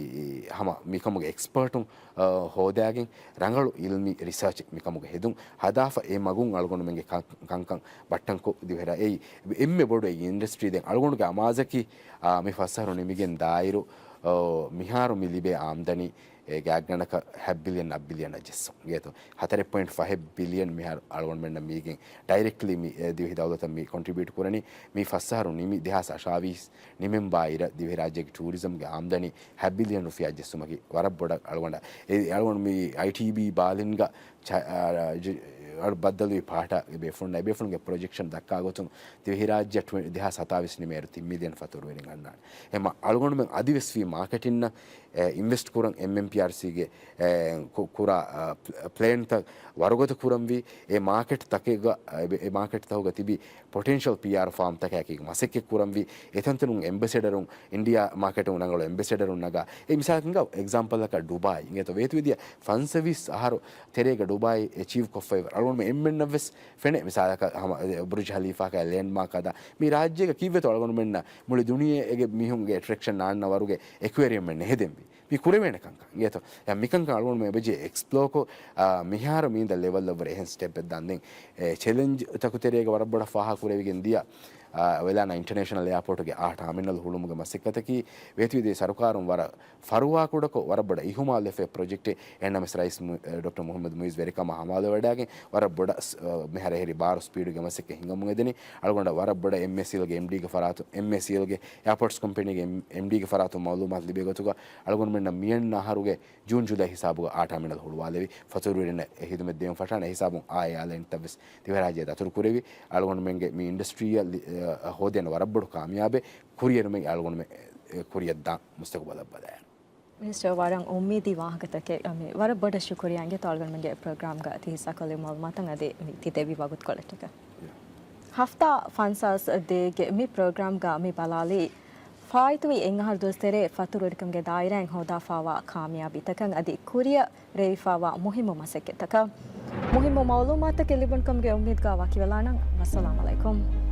ހަމަ މިކަމުގެ އެކްސްޕާޓުން، އަ، ހޯދާގެން ރަނގަޅު އިލްމީ ރިސާޗެއް މިކަމުގެ ހެދުން ހަދާފަ އެ މަގުން އަޅުގަނޑުމެންގެ ކަން-، ކަންކަން ބައްޓަންކޮށް ދިވެހިރާ އެއީ އެންމެ ބޮޑު އެއީ އިންޑަސްޓްރީ. ދެން އަޅުގަނޑުގެ އަމާޒަކީ، އާ، މި ފަސް އަހަރު ނިމިގެން ދާއިރު، އޯ، މިހާރު މި ލިބޭ އާމްދަނީ އެ ގާތްގަނޑަކަށް ހަތް ބިލިއަން އަށް ބިލިއަނަށް ޖެއްސުން. އިނގޭތޯ ހަތަރެއް ޕޮއިންޓް ފަހެއް ބިލިއަން މިހާރު އަޅުގަނޑުމެންނަށް މީގެން ޑައިރެކްޓްލީ މި، އެ، ދިވެހި ދައުލަތަށް މި ކޮންޓްރިބިއުޓް ކުރަނީ. މި ފަސް އަހަރު ނިމި ދެހާސް އަށާވީސް ނިމެން ބާއިރަށް ދިވެހިރާއްޖޭގެ ޓޫރިޒަމްގެ އާމްދަނީ ހަތް ބިލިއަން ރުފިޔާ ޖެއްސުމަކީ ވަރަށް ބޮޑަށް އަޅުގަނޑަށް. އެ އަޅުގަނޑު މި އައިޓީބީ ބާލިންގ ޗ-، އަ، ޖ-، އަޅު ބައްދަލުވި ޕާޓާގެ ބޭފުޅުންނަށް، އެ ބޭފުޅުންގެ ޕްރޮޖެކްޝަން ދައްކާ ގޮތުން ދިވެހިރާއްޖެ ޓްވެ-، ދެހާސް ސަތާވީސް ނިމޭއިރު ތިން މިލިއަން ފަތުރުވެރިން އަންނާނެ. އެމަ އަޅުގަނޑުމެން އަދިވެސް ވީ މާކެޓިންނަށް، އެ، އިންވެސްޓް ކުރަން އެމްއެމްޕީއާރްސީގެ، އެ، ކު-، ކުރާ، އަ، ޕްލ-، ޕްލޭންތައް ވަރުގަދަ ކުރަންވީ. އެ މާކެޓް ތަކެއްގަ، އެ، އެ މާކެޓް ތަކުގަ ތިބި ޕޮޓެންޝަލް ޕީއާރް ފާމްތަކާއެކީ މަސައްކަތް ކުރަންވީ. އެތަންތަނުން އެމްބެސެޑަރުން، އިންޑިއާ މާކެޓުން ރަނގަޅު އެމްބެސެޑަރުން ނަގާ. އެ މިސާލަކަށް އެގްޒާމްޕަލަކަށް ޑުބާއި. އިނގޭތޯ ވޭތުވެދިޔަ ފަންސަވީސް އަހަރު ތެރޭގަ ޑުބާއި އެޗީވް ކޮށްފައި އަޅުގަނޑުމެން އެންމެންނަށް ވެސް ފެނޭ. މިސާލަކަށް ހަމަ ބުރުޖް ހަލީފާގެ ލޭންޑްމާކް ހަދާ. މި ރާއްޖޭގަ ކީއްވެތޯ އަޅުގަނޑުމެންނަށް މުޅި ދުނިޔޭގެ މީހުންގެ އެޓްރެކްޝަން ނާންނަ ވަރުގެ އެކުއެރިއަމެއް ނެހެދެންވީ. މި ކުރެވޭނެ ކަންކަން. އިނގޭތޯ މިކަންކަން އަޅުގަނޑުމެން އެބަޖެހޭ އެކްސްޕްލޯކޮށް، އާ، މިހާރު މީނދަ ލެވެލް އަށްވުރެ އެހެން ސްޓެޕް އެއް ދާން. ދެން އެ ޗެލެންޖް ތަކު ތެރޭގަ ވަރަށް ބޮޑަށް ފާހަގަ ކުރެވިގެން ދިޔަ، އާ، ވެލާނާ އިންޓަރނޭޝަނަލް އެއާޕޯޓުގެ އާ ޓާމިނަލް ހުޅުމުގެ މަސައްކަތަކީ ވޭތުވެދިޔަ ސަރުކާރުން ވަރަށް ފަރުވާކުޑަކޮށް ވަރަށް ބޮޑަށް އިހުމާލުވެފައި ޕްރޮޖެކްޓެއް. އެހެންނަމަވެސް ރައީސް މު-، އެ، ޑޮކްޓަރ މުހައްމަދު މުއިއްޒު ވެރިކަމާ ހަމާލުވެވަޑައިގެން ވަރަށް ބޮޑަށް ސް-، އަ، މިހާރު އެހެރީ ބާރު ސްޕީޑުގެ މަސައްކަތް ހިނގަމުން އެދެނީ. އަޅުގަނޑަށް ވަރަށް ބޮޑަށް އެމްއޭސީއެލްގެ އެމްޑީގެ ފަރާތުން، އެމްއޭސީއެލްގެ އެއާޕޯޓްސް ކޮމްޕެނީގެ އެމް-، އެމްޑީގެ ފަރާތުން މައުލޫމާތު ލިބޭ ގޮތުގަ އަޅުގަނޑުމެންނަށް މިއަންނަ އަހަރުގެ ޖޫން ޖުލައި ހިސާބުގަ އާ ޓާމިނަލް ހުޅުވާލެވި. ފަތުރުވެރިންނަށް އެ ހިދުމަތް ދޭން ފަށާނެ. އެ ހިސާބުން އާ އެއާލައިންތައް ވެސް ދިވެހިރާއްޖެ ދަތުރު ކުރެވި. އަޅުގަނޑުމެންގެ މި އިންޑަސްޓްރީއަށް ލި-، އަ، ހޯދޭނެ ވަރަށް ބޮޑު ކާމިޔާބެއް ކުރިއެރުމެއް އަޅުގަނޑުމެން، އެ، ކުރިއަށް ދާން މުސްތަގުބަލަށް ބަލާއިރު. މިނިސްޓަރ، ވަރަށް އުއްމީދީ ވާހަކަތަކެއް. މި ވަރަށް ބޮޑަށް ޝުކުރިއްޔާ އިނގޭތޯ އަޅުގަނޑުމެންގެ ޕްރޮގްރާމްގަ ތި ހިއްސާކޮށްލި މައުލޫމާތަށް އަދި މި ތި ދެއްވި ވަގުތުކޮޅަށްޓަކައި. ހަފްތާ ފަންސާސް ދޭގެ މި ޕްރޮގްރާމްގަ މި ބަލާލީ ފާއިތުވި އެއް އަހަރު ދުވަސް ތެރޭ ފަތުރުވެރިކަމުގެ ދާއިރާއިން ހޯދާފާވާ ކާމިޔާބީތަކަށް އަދި ކުރިއަށް ރޭވިފާވާ މުހިއްމު މަސައްކަތްތަކަށް. މުހިއްމު މައުލޫމާތުތަކެއް ލިބުނުކަމުގެ އުއްމީދުގަ ވަކިވެލާނަން. ވައްސަލާމް އަލައިކުމް.